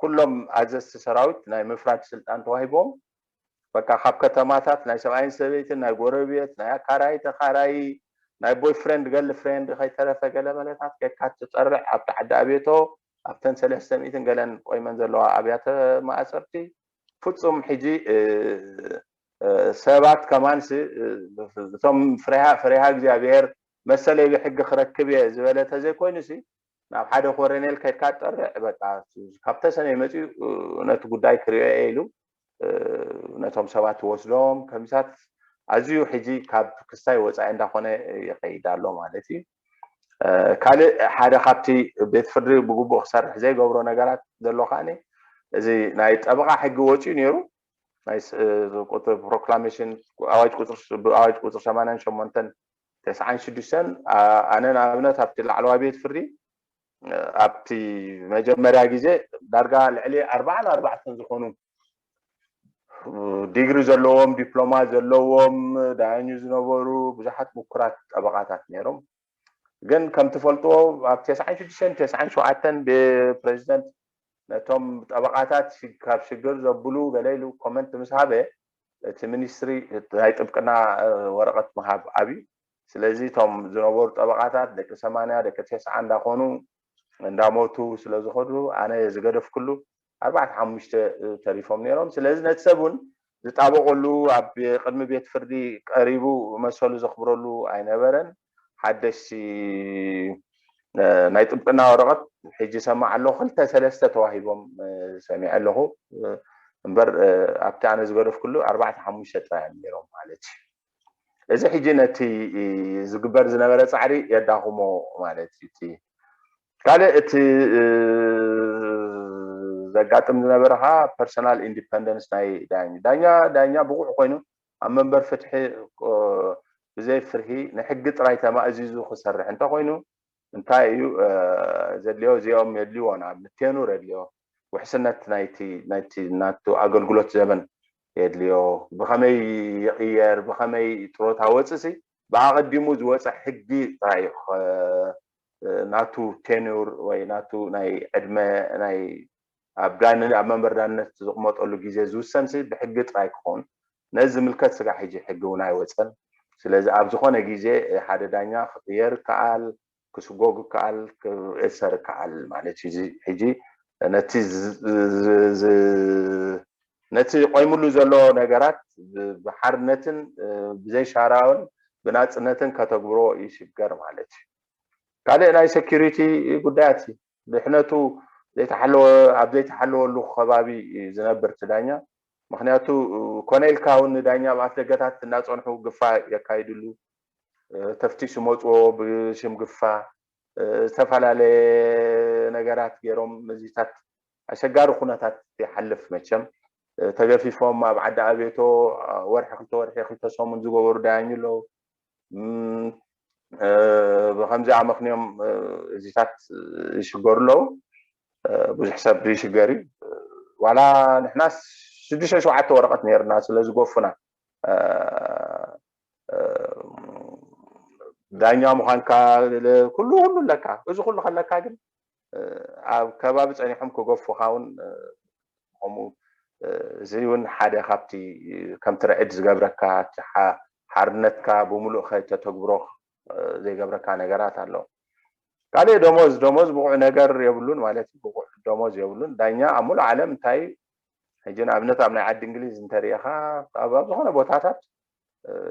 ኩሎም ኣዘዝቲ ሰራዊት ናይ ምፍራድ ስልጣን ተዋሂቦም በቃ ካብ ከተማታት ናይ ሰብኣይን ሰበይትን ናይ ጎረቤት ናይ ኣካራይ ተኻራይ ናይ ቦይፍሬንድ ገርል ፍሬንድ ከይተረፈ ገለ መለታት ኬድካ ትፀርዕ ኣብቲ ዓዲ ኣቤቶ ኣብተን ሰለስተ ሚእትን ገለን ቆይመን ዘለዋ ኣብያተ ማእሰርቲ ፍፁም ሕጂ ሰባት ከማንስ እቶም ፍሬሃ እግዚኣብሔር መሰለይ ብሕጊ ክረክብ እየ ዝበለ ተዘይኮይኑሲ ናብ ሓደ ኮረኔል ከድካ ጠርዕ በቃ ካብ ተሰነይ መፅኡ ነቲ ጉዳይ ክሪኦ እየ ኢሉ ነቶም ሰባት ወስዶም ከሚሳት ኣዝዩ ሕጂ ካብ ክስታይ ወፃኢ እንዳኾነ ይኸይድ ኣሎ ማለት እዩ። ካልእ ሓደ ካብቲ ቤት ፍርዲ ብግቡእ ክሰርሕ ዘይገብሮ ነገራት ዘሎ ከዓኒ እዚ ናይ ጠበቓ ሕጊ ወፂኡ ነይሩ ናይ ፕሮክላሜሽን ኣዋጅ ቁፅሪ ኣዋጅ ቁፅሪ ሰማንያን ሸሞንተን ተስዓን ሽዱሽተን ኣነ ንኣብነት ኣብቲ ላዕለዋይ ቤት ፍርዲ ኣብቲ መጀመርያ ግዜ ዳርጋ ልዕሊ ኣርባዓን ኣርባዕተን ዝኾኑ ዲግሪ ዘለዎም ዲፕሎማ ዘለዎም ዳያኙ ዝነበሩ ብዙሓት ምኩራት ጠበቓታት ነይሮም ግን ከም ትፈልጥዎ ኣብ ተስዓን ሽዱሽተን ተስዓን ሸውዓተን ብፕሬዚደንት ነቶም ጠበቓታት ካብ ሽግር ዘብሉ ገለ ኢሉ ኮመንት ምስ ሃበ እቲ ሚኒስትሪ ናይ ጥብቅና ወረቐት ምሃብ ኣብዩ ስለዚ እቶም ዝነበሩ ጠበቓታት ደቂ ሰማንያ ደቂ ተስዓ እንዳኾኑ እንዳሞቱ ስለዝኸዱ ኣነ ዝገደፍኩሉ ኣርባዕተ ሓሙሽተ ተሪፎም ነይሮም ስለዚ ነቲ ሰብ እውን ዝጣበቀሉ ኣብ ቅድሚ ቤት ፍርዲ ቀሪቡ መሰሉ ዘኽብረሉ ኣይነበረን ሓደሽቲ ናይ ጥብቅና ወረቐት ሕጂ ሰማዕ ኣለኹ ክልተ ሰለስተ ተዋሂቦም ሰሚዐ ኣለኹ እምበር ኣብቲ ኣነ ዝገደፍኩሉ ኣርባዕተ ሓሙሽተ ጥራይ እዮም ነይሮም ማለት እዩ እዚ ሕጂ ነቲ ዝግበር ዝነበረ ፃዕሪ የዳኽሞ ማለት እዩ እቲ ካልእ እቲ ዘጋጥም ዝነበረ ከዓ ፐርሰናል ኢንዲፐንደንስ ናይ ዳኛ ዳኛ ዳኛ ብቑዕ ኮይኑ ኣብ መንበር ፍትሒ ብዘይ ፍርሂ ንሕጊ ጥራይ ተማእዚዙ ክሰርሕ እንተኮይኑ እንታይ እዩ ዘድልዮ እዚኦም የድልይዎ ናብ ምቴኑር የድልዮ ውሕስነት ናይቲ ናይቲ ናቱ ኣገልግሎት ዘበን የድልዮ ብኸመይ ይቕየር ብኸመይ ጥሮታ ወፅሲ ብኣቐዲሙ ዝወፀ ሕጊ ጥራይ ናቱ ቴኑር ወይ ናቱ ናይ ዕድመ ናይ ኣብ ዳን ኣብ መንበር ዳንነት ዝቕመጠሉ ግዜ ዝውሰንሲ ብሕጊ ጥራይ ክኸውን ነዚ ዝምልከት ስጋዕ ሕጂ ሕጊ እውን ኣይወፀን ስለዚ ኣብ ዝኾነ ግዜ ሓደ ዳኛ ክቕየር ይከኣል ክስጎግ ይከኣል ክእሰር ይከኣል ማለት እዩ ሕጂ ነቲ ነቲ ቆይምሉ ዘሎ ነገራት ብሓርነትን ብዘይሻራውን ብናፅነትን ከተግብሮ ይሽገር ማለት እዩ ካልእ ናይ ሴኪሪቲ ጉዳያት እዩ ድሕነቱ ዘይተሓለወ ኣብ ዘይተሓለወሉ ከባቢ ዝነብር እቲ ዳኛ ምክንያቱ ኮነ ኢልካ እውን ንዳኛ ኣብ ኣፍደገታት እናፀንሑ ግፋ የካይድሉ ተፍትሽ ይመፅዎ ብሽም ግፋ ዝተፈላለየ ነገራት ገይሮም መዚታት ኣሸጋሪ ኩነታት ይሓልፍ መቸም ተገፊፎም ኣብ ዓዲ ኣቤቶ ወርሒ ክልተ ወርሒ ክልተ ሰሙን ዝገበሩ ዳያኙ ኣለዉ ብከምዚ ኣመክንዮም እዚታት ይሽገሩ ኣለዉ ብዙሕ ሰብ ይሽገር እዩ ዋላ ንሕና ሽዱሽተ ሸውዓተ ወረቀት ነርና ስለ ዝጎፉና ዳኛ ምዃንካ ኩሉ ኩሉ ኣለካ እዚ ኩሉ ከለካ ግን ኣብ ከባቢ ፀኒሖም ክገፉካ እውን ከምኡ እዚ እውን ሓደ ካብቲ ከምቲ ርዕድ ዝገብረካ ሓርነትካ ብምሉእ ከተተግብሮ ዘይገብረካ ነገራት ኣሎ ካልእ ደሞዝ ደሞዝ ብቑዕ ነገር የብሉን ማለት ብቑዕ ደሞዝ የብሉን ዳኛ ኣብ ሙሉእ ዓለም እንታይ ሕጂ ንኣብነት ኣብ ናይ ዓዲ እንግሊዝ እንተሪኢኻ ኣብ ዝኾነ ቦታታት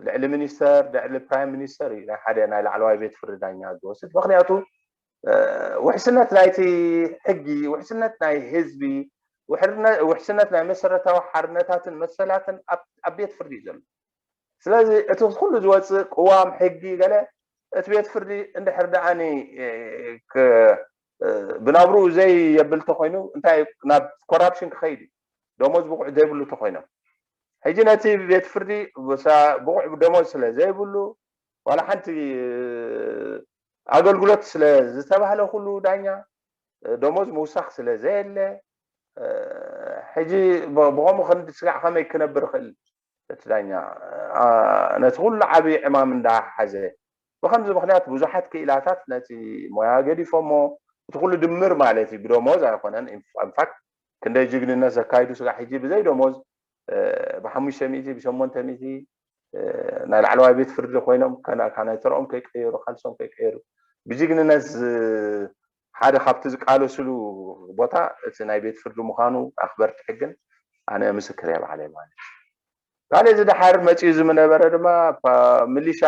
ልዕሊ ሚኒስተር ልዕሊ ፕራይም ሚኒስተር እዩ ናይ ሓደ ናይ ላዕለዋይ ቤት ፍርዲ ዳኛ ዝወስድ ምክንያቱ ውሕስነት ናይቲ ሕጊ ውሕስነት ናይ ህዝቢ ውሕስነት ናይ መሰረታዊ ሓርነታትን መሰላትን ኣብ ቤት ፍርዲ እዩ ዘሎ ስለዚ እቲ ኩሉ ዝወፅእ ቅዋም ሕጊ ገለ እቲ ቤት ፍርዲ እንድሕር ደኣኒ ብናብርኡ ዘይየብል ተኮይኑ እንታይ ናብ ኮራፕሽን ክኸይድ እዩ ደሞዝ ብቑዕ ዘይብሉ ተኮይኖም ሕጂ ነቲ ቤት ፍርዲ ብቑዕ ደሞዝ ስለ ዘይብሉ ዋላ ሓንቲ ኣገልግሎት ስለ ዝተባህለ ኩሉ ዳኛ ደሞዝ ምውሳኽ ስለ ዘየለ ሕጂ ብኸምኡ ክንዲ ስጋዕ ከመይ ክነብር ይኽእል? እቲ ዳኛ ነቲ ኩሉ ዓብዪ ዕማም እንዳሓዘ፣ ብከምዚ ምክንያት ብዙሓት ክኢላታት ነቲ ሞያ ገዲፎሞ፣ እቲ ኩሉ ድምር ማለት እዩ፣ ብደሞዝ ኣይኮነን። ኢንፋክት ክንደይ ጅግንነት ዘካይዱ ስጋዕ ሕጂ ብዘይ ደሞዝ ብሓሙሽተ ሚእቲ ብሸሞንተ ሚእቲ ናይ ላዕለዋይ ቤት ፍርዲ ኮይኖም ከና ናይ ተረኦም ከይቀየሩ፣ ካልሶም ከይቀየሩ ብጅግንነት ሓደ ካብቲ ዝቃለስሉ ቦታ እቲ ናይ ቤት ፍርዲ ምዃኑ ኣኽበርቲ ሕግን ኣነ ምስክር እየ ባዕለይ ማለት እዩ። ካልእ እዚ ደሓር መፂኡ ዝነበረ ድማ ሚሊሻ፣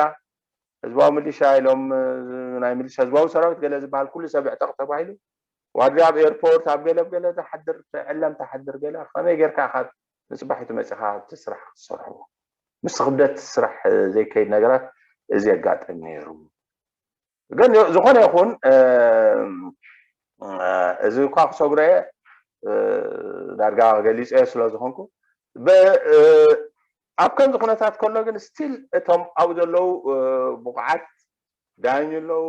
ህዝባዊ ሚሊሻ ኢሎም ናይ ሚሊሻ ህዝባዊ ሰራዊት ገለ ዝበሃል ኩሉ ሰብ ዕጠቕ ተባሂሉ ዋድሪ ኣብ ኤርፖርት ኣብ ገለ ገለ ተሓድር ተዕለም ተሓድር ገለ ከመይ ጌርካ ካብ ንፅባሒቱ መፂኻ እቲ ስራሕ ክትሰርሕዎ ምስ ክብደት ስራሕ ዘይከይድ ነገራት እዚ የጋጥም ነይሩ። ግን ዝኾነ ይኹን እዚ እኳ ክሰጉረ ዳርጋ ገሊፀ ስለ ዝኾንኩ ኣብ ከምዚ ኩነታት ከሎ ግን ስቲል እቶም ኣብኡ ዘለዉ ብቑዓት ዳይኙ ኣለዉ፣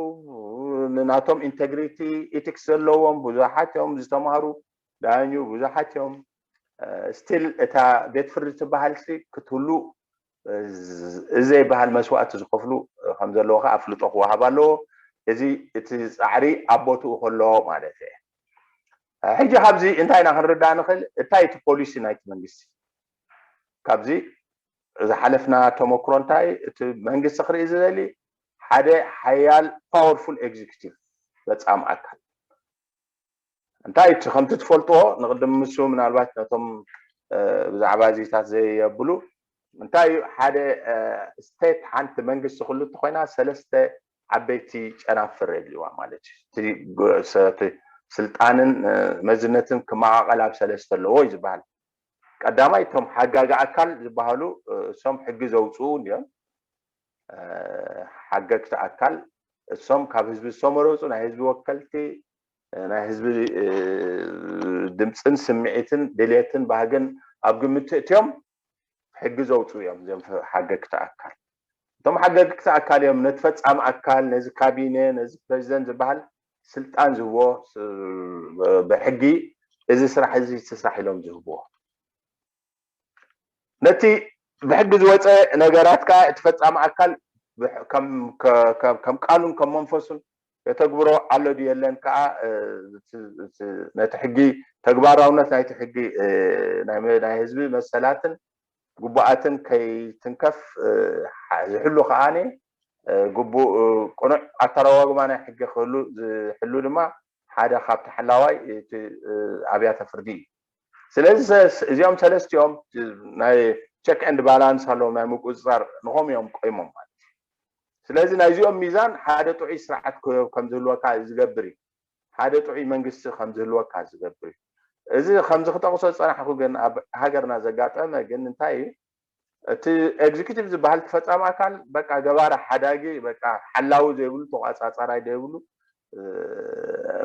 ናቶም ኢንቴግሪቲ ኢቲክስ ዘለዎም ብዙሓት እዮም፣ ዝተማሃሩ ዳይኙ ብዙሓት እዮም። ስቲል እታ ቤት ፍርዲ ትበሃል ክትህሉ እዚ ዘይበሃል መስዋእቲ ዝኸፍሉ ከም ዘለዉ ከዓ ኣፍልጦ ክወሃብ ኣለዎ። እዚ እቲ ፃዕሪ ኣብ ቦትኡ ከሎ ማለት እየ። ሕጂ ካብዚ እንታይ ኢና ክንርዳእ ንኽእል? እንታይ እቲ ፖሊሲ ናይቲ መንግስቲ ካብዚ ዝሓለፍና ተመክሮ እንታይ እቲ መንግስቲ ክርኢ ዝደሊ ሓደ ሓያል ፓወርፉል ኤግዚኪቲቭ ፈፃሚ ኣካል እንታይ እቲ ከምቲ ትፈልጥዎ ንቅድም ምስ ምናልባት ነቶም ብዛዕባ እዚታት ዘየብሉ እንታይ ሓደ ስቴት ሓንቲ መንግስቲ ክሉ እንተኮይና ሰለስተ ዓበይቲ ጨናፍር የድልዋ ማለት እዩ። ስልጣንን መዝነትን ክመቃቀል ኣብ ሰለስተ ኣለዎ እዩ ዝበሃል። ቀዳማይ እቶም ሓጋጊ ኣካል ዝበሃሉ እሶም ሕጊ ዘውፅኡ እንዲዮም። ሓገግቲ ኣካል እሶም ካብ ህዝቢ ዝተመረፁ ናይ ህዝቢ ወከልቲ ናይ ህዝቢ ድምፅን ስምዒትን ድሌትን ባህግን ኣብ ግምት እትዮም ሕጊ ዘውፅኡ እዮም። እዚኦም ሓገግቲ ኣካል እቶም ሓገግቲ ኣካል እዮም ነቲ ፈፃሚ ኣካል ነዚ ካቢነ ነዚ ፕሬዚደንት ዝበሃል ስልጣን ዝህቦ ብሕጊ እዚ ስራሕ እዚ ስራሕ ኢሎም ዝህብዎ ነቲ ብሕጊ ዝወፀ ነገራት ከዓ እቲ ፈፃሚ ኣካል ከም ቃሉን ከም መንፈሱን የተግብሮ ኣሎ ድዩ የለን ከዓ ነቲ ሕጊ ተግባራውነት ናይቲ ሕጊ ናይ ህዝቢ መሰላትን ግቡኣትን ከይትንከፍ ዝሕሉ ከዓ ግቡእ ቅኑዕ ኣተረጓጉማ ናይ ሕጊ ክህሉ ዝሕሉ ድማ ሓደ ካብ ተሓላዋይ እቲ ኣብያተ ፍርዲ እዩ። ስለዚ እዚኦም ሰለስቲኦም ናይ ቸክ ኤንድ ባላንስ ኣለዎም ናይ ምቁፅፃር ንኸም እዮም ቆይሞም ማለት እዩ። ስለዚ ናይዚኦም ሚዛን ሓደ ጥዑይ ስርዓት ከም ዝህልወካ ዝገብር እዩ። ሓደ ጥዑይ መንግስቲ ከም ዝህልወካ ዝገብር እዩ። እዚ ከምዚ ክጠቕሶ ዝፀናሕኩ ግን ኣብ ሃገርና ዘጋጠመ ግን እንታይ እዩ እቲ ኤግዚኪቲቭ ዝበሃል ፈፃሚ ኣካል በቃ ገባሪ ሓዳጊ በቃ ሓላዊ ዘይብሉ ተቋፃፃራይ ዘይብሉ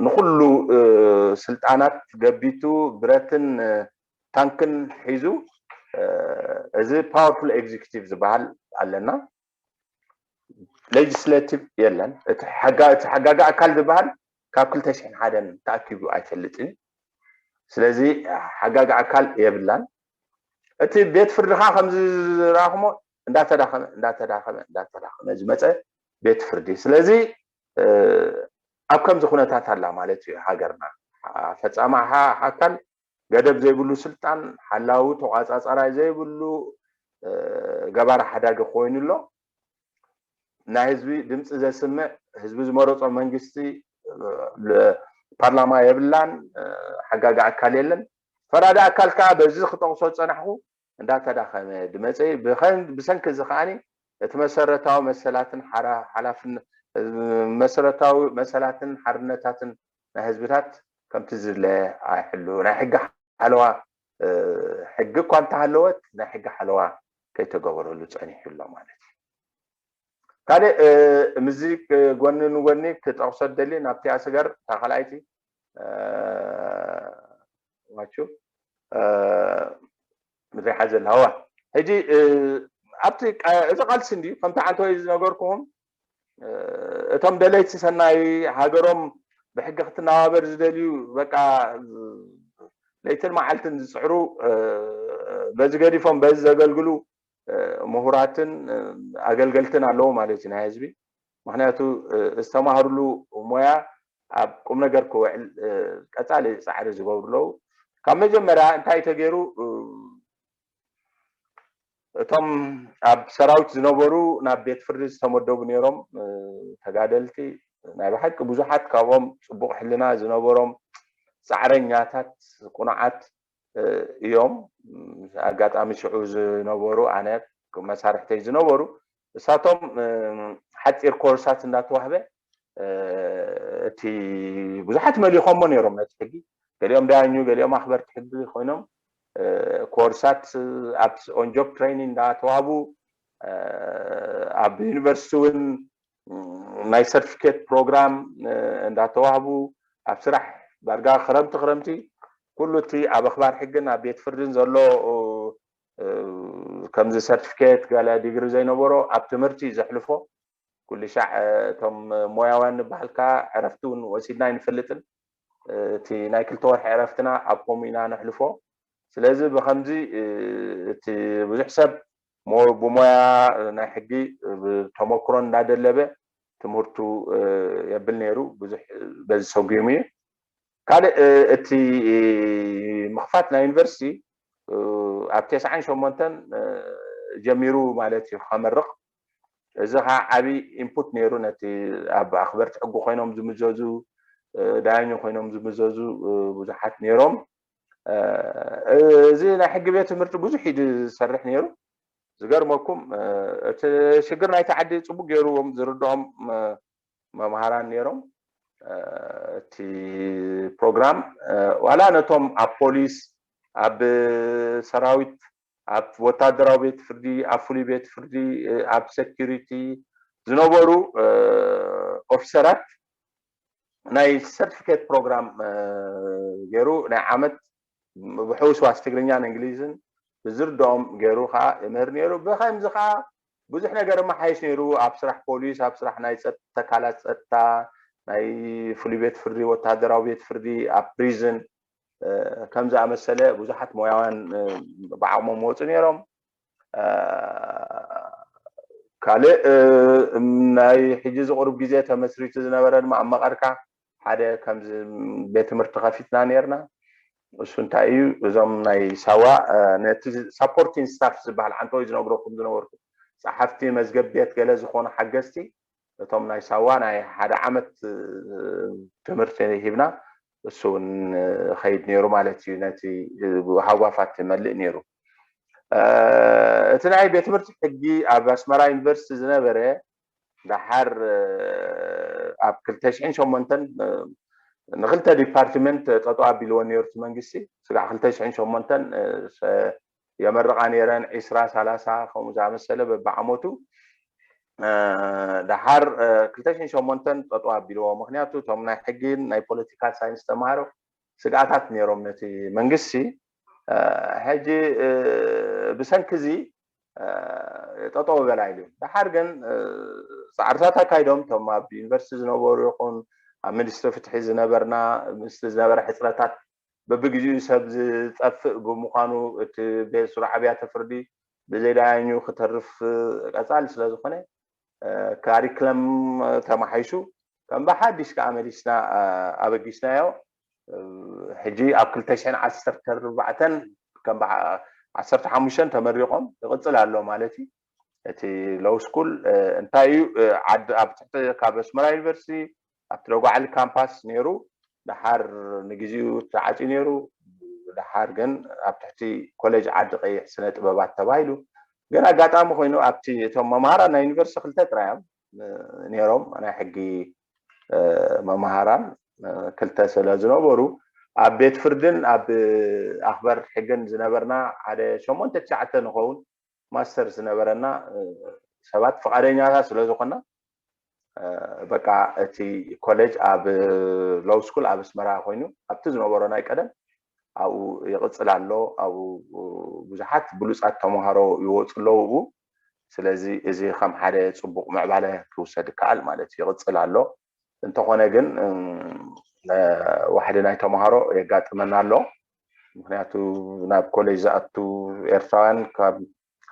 ንኩሉ ስልጣናት ገቢቱ ብረትን ታንክን ሒዙ እዚ ፓወርፉል ኤግዚኪቲቭ ዝበሃል ኣለና። ሌጅስሌቲቭ የለን። እቲ ሓጋጊ ኣካል ዝበሃል ካብ ክልተ ሽሕን ሓደን ተኣኪቡ ኣይፈልጥን። ስለዚ ሓጋጊ ኣካል የብላን። እቲ ቤት ፍርዲ ከዓ ከምዚ ዝረኣኹሞ እንዳተዳኸመ እንዳተዳኸመ እንዳተዳኸመ ዝመፀ ቤት ፍርዲ። ስለዚ ኣብ ከምዚ ኩነታት ኣላ ማለት እዩ ሃገርና። ፈፃሚ ኣካል ገደብ ዘይብሉ ስልጣን ሓላዊ ተቋፃፃራይ ዘይብሉ ገባሪ ሓዳጊ ኮይኑ ኣሎ። ናይ ህዝቢ ድምፂ ዘስምዕ ህዝቢ ዝመረፆ መንግስቲ ፓርላማ የብላን፣ ሓጋጊ ኣካል የለን። ፈራዲ ኣካል ከዓ በዚ ክጠቕሶ ዝፀናሕኩ እንዳተዳኸመ ድመፀ ብሰንኪ እዚ ከዓኒ እቲ መሰረታዊ መሰላትን ሓላፍነት መሰረታዊ መሰላትን ሓርነታትን ናይ ህዝብታት ከምቲ ዝድለ ኣይሕሉ ናይ ሕጊ ሓለዋ ሕጊ እኳ እንተሃለወት ናይ ሕጊ ሓለዋ ከይተገበረሉ ፀኒሑ ኣሎ ማለት እዩ። ካልእ ምዚ ጎኒ ንጎኒ ክጠቕሶ ደሊ ናብቲ ኣስገር እታ ካልኣይቲ ማቹ ምድሪ ሓዘ ኣለዋ ሕጂ ኣብቲ እዚ ቃልሲ እንዲ ከምቲ ዓንተወይ ዝነገርኩኹም እቶም ደለይቲ ሰናይ ሃገሮም ብሕጊ ክትነባበር ዝደልዩ በቃ ለይትን መዓልትን ዝፅዕሩ በዚ ገዲፎም በዚ ዘገልግሉ ምሁራትን ኣገልገልትን ኣለዉ ማለት እዩ ናይ ህዝቢ። ምክንያቱ ዝተማሃርሉ ሞያ ኣብ ቁም ነገር ክውዕል ቀፃሊ ፃዕሪ ዝገብሩ ኣለዉ። ካብ መጀመርያ እንታይ ተገይሩ? እቶም ኣብ ሰራዊት ዝነበሩ ናብ ቤት ፍርዲ ዝተመደቡ ነይሮም ተጋደልቲ፣ ናይ ብሓቂ ብዙሓት ካብኦም ፅቡቕ ሕልና ዝነበሮም ፃዕረኛታት፣ ቁኑዓት እዮም። ኣጋጣሚ ሽዑ ዝነበሩ ኣነ መሳርሕተይ ዝነበሩ እሳቶም ሓፂር ኮርሳት እንዳተዋህበ እቲ ብዙሓት መሊኾሞ ነይሮም ነቲ ሕጊ። ገሊኦም ዳያኙ፣ ገሊኦም ኣኽበርቲ ሕጊ ኮይኖም ኮርሳት ኣብ on job training እንዳተዋህቡ ኣብ ዩኒቨርሲቲ እውን ናይ ሰርቲፊኬት ፕሮግራም እንዳተዋህቡ ኣብ ስራሕ ዳርጋ ክረምቲ ክረምቲ ኩሉ እቲ ኣብ ኣኽባር ሕግን ኣብ ቤት ፍርድን ዘሎ ከምዚ ሰርቲፊኬት ገለ ዲግሪ ዘይነበሮ ኣብ ትምህርቲ ዘሕልፎ ኩሉ ሻዕ እቶም ሞያውያን ንበሃልካ ዕረፍቲ እውን ወሲድና ኣይንፈልጥን። እቲ ናይ ክልተ ወርሒ ዕረፍትና ኣብ ከምኡ ኢና ነሕልፎ። ስለዚ ብከምዚ እቲ ብዙሕ ሰብ ብሞያ ናይ ሕጊ ተመክሮ እንዳደለበ ትምህርቱ የብል ነይሩ። ብዙሕ በዚ ሰጉሙ እዩ። ካልእ እቲ ምኽፋት ናይ ዩኒቨርሲቲ ኣብ ተስዓን ሸሞንተን ጀሚሩ ማለት እዩ ከመርቕ። እዚ ከዓ ዓብዪ ኢንፑት ነይሩ ነቲ ኣብ ኣኽበርቲ ሕጊ ኮይኖም ዝምዘዙ ዳያኞ ኮይኖም ዝምዘዙ ብዙሓት ነይሮም። እዚ ናይ ሕጊ ቤት ትምህርቲ ብዙሕ እዩ ዝሰርሕ ነይሩ። ዝገርመኩም እቲ ሽግር ናይቲ ዓዲ ፅቡቅ ገይርዎም ዝርድኦም መምሃራን ነይሮም። እቲ ፕሮግራም ዋላ ነቶም ኣብ ፖሊስ፣ ኣብ ሰራዊት፣ ኣብ ወታደራዊ ቤት ፍርዲ፣ ኣብ ፍሉይ ቤት ፍርዲ፣ ኣብ ሴኪሪቲ ዝነበሩ ኦፊሰራት ናይ ሰርቲፊኬት ፕሮግራም ገይሩ ናይ ዓመት ብሕውስዋስ ትግርኛን እንግሊዝን ብዝርድኦም ገይሩ ከዓ ይምህር ነይሩ። ብከምዚ ከዓ ብዙሕ ነገር መሓይሽ ነይሩ። ኣብ ስራሕ ፖሊስ፣ ኣብ ስራሕ ናይ ተካላት ፀጥታ፣ ናይ ፍሉይ ቤት ፍርዲ፣ ወታደራዊ ቤት ፍርዲ፣ ኣብ ፕሪዝን ከም ዝኣመሰለ ብዙሓት ሞያውያን ብዓቕሞም ወፁ ነይሮም። ካልእ ናይ ሕጂ ዝቕሩብ ግዜ ተመስሪቱ ዝነበረ ድማ ኣብ መቐርካ ሓደ ከምዚ ቤት ትምህርቲ ከፊትና ነርና። እሱ እንታይ እዩ እዞም ናይ ሳዋ ነቲ ሳፖርቲንግ ስታፍ ዝበሃል ዓንተወይ ዝነግረኩም ዝነበርኩ ፀሓፍቲ መዝገብ ቤት ገለ ዝኾኑ ሓገዝቲ እቶም ናይ ሳዋ ናይ ሓደ ዓመት ትምህርቲ ሂብና እሱ እውን ኸይድ ነይሩ ማለት እዩ። ነቲ ሃጓፋት መልእ ነይሩ። እቲ ናይ ቤት ትምህርቲ ሕጊ ኣብ ኣስመራ ዩኒቨርሲቲ ዝነበረ ደሓር ኣብ ክልተ ሽሕን ሸሞንተን ንክልተ ዲፓርትመንት ጠጠው ኣቢልዎ ነይሩ እቲ መንግስቲ። ስጋዕ ክልተ ሽሕን ሸሞንተን የመርቓ ነይረን ዒስራ ሰላሳ ከምኡ ዝኣመሰለ በብዓመቱ ደሓር ክልተ ሽሕን ሸሞንተን ጠጠው ኣቢልዎ። ምክንያቱ እቶም ናይ ሕጊን ናይ ፖለቲካል ሳይንስ ተምሃሮ ስግኣታት ነይሮም ነቲ መንግስቲ። ሕጂ ብሰንኪ እዚ ጠጠው በላ ኢሉ። ደሓር ግን ፃዕርታት ኣካይዶም እቶም ኣብ ዩኒቨርሲቲ ዝነበሩ ይኹን ኣብ ሚኒስትሪ ፍትሒ ዝነበርና ምስቲ ዝነበረ ሕፅረታት በብግዜኡ ሰብ ዝጠፍእ ብምዃኑ እቲ ቤት ስሩዕ ኣብያተ ፍርዲ ብዘይ ዳያኙ ክተርፍ ቀፃሊ ስለዝኾነ ካሪክለም ተማሓይሹ ከም ብሓዲሽ ከዓ መሊስና ኣበጊስናዮ። ሕጂ ኣብ ክልተ ሽሕን ዓሰርተ ኣርባዕተን ከም ዓሰርተ ሓሙሽተን ተመሪቖም ይቕፅል ኣሎ ማለት እዩ። እቲ ሎው ስኩል እንታይ እዩ ዓዲ ኣብ ትሕቲ ካብ ኣስመራ ዩኒቨርሲቲ ኣብቲ ደጓዓሊ ካምፓስ ነይሩ። ደሓር ንግዜኡ ተዓፅዩ ነይሩ። ደሓር ግን ኣብ ትሕቲ ኮሌጅ ዓዲ ቀይሕ ስነ ጥበባት ተባሂሉ ግን ኣጋጣሚ ኮይኑ ኣብቲ እቶም መምሃራን ናይ ዩኒቨርሲቲ ክልተ ጥራይ እዮም ነይሮም ናይ ሕጊ መምሃራን ክልተ ስለ ዝነበሩ ኣብ ቤት ፍርድን ኣብ ኣኽበር ሕግን ዝነበርና ሓደ ሸሞንተ ትሽዓተ ንኸውን ማስተር ዝነበረና ሰባት ፍቓደኛታት ስለ ዝኾንና በቃ እቲ ኮሌጅ ኣብ ሎው ስኩል ኣብ ኣስመራ ኮይኑ ኣብቲ ዝነበሮ ናይ ቀደም ኣብኡ ይቕፅል ኣሎ። ኣብኡ ብዙሓት ብሉፃት ተምሃሮ ይወፁ ኣለዉ። ስለዚ እዚ ከም ሓደ ፅቡቕ ምዕባለ ክውሰድ ይከኣል ማለት እዩ። ይቕፅል ኣሎ። እንተኾነ ግን ዋሕዲ ናይ ተምሃሮ የጋጥመና ኣሎ። ምክንያቱ ናብ ኮሌጅ ዝኣቱ ኤርትራውያን ካብ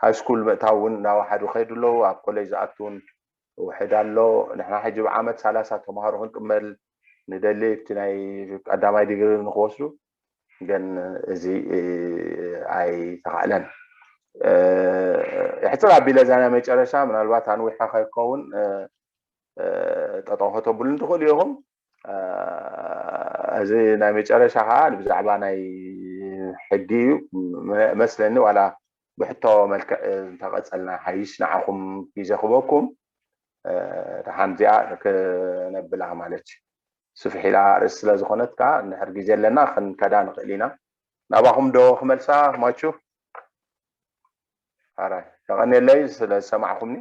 ሃይ ስኩል ምእታው እውን እናወሓዱ ከይዱ ኣለዉ። ኣብ ኮሌጅ ዝኣቱ እውን ውሕድ ኣሎ። ንሕና ሕጂ ብዓመት ሰላሳ ተምሃሮ ክንቅመል ንደሊ፣ እቲ ናይ ቀዳማይ ዲግሪ ንክወስዱ፣ ግን እዚ ኣይተኻእለን። ሕፅር ኣቢለ እዛ ናይ መጨረሻ ምናልባት ኣንዊሓ ከይከውን ጠጠው ከተብሉን ትኽእሉ ኢኹም። እዚ ናይ መጨረሻ ከዓ ብዛዕባ ናይ ሕጊ እዩ መስለኒ። ዋላ ብሕቶ መልክዕ እንተቐፀልና ሓይሽ ንዓኹም ግዜ ክበኩም። ደሓን እዚኣ ክነብላ ማለት እዩ። ስፍሕ ኢላ ርእሲ ስለ ዝኾነት ከዓ እንድሕር ግዜ ኣለና ክንከዳ ንኽእል ኢና። ናባኹም ዶ ክመልሳ ማቹ? ኣራይ የቐንየለይ ስለ ዝሰማዕኹምኒ።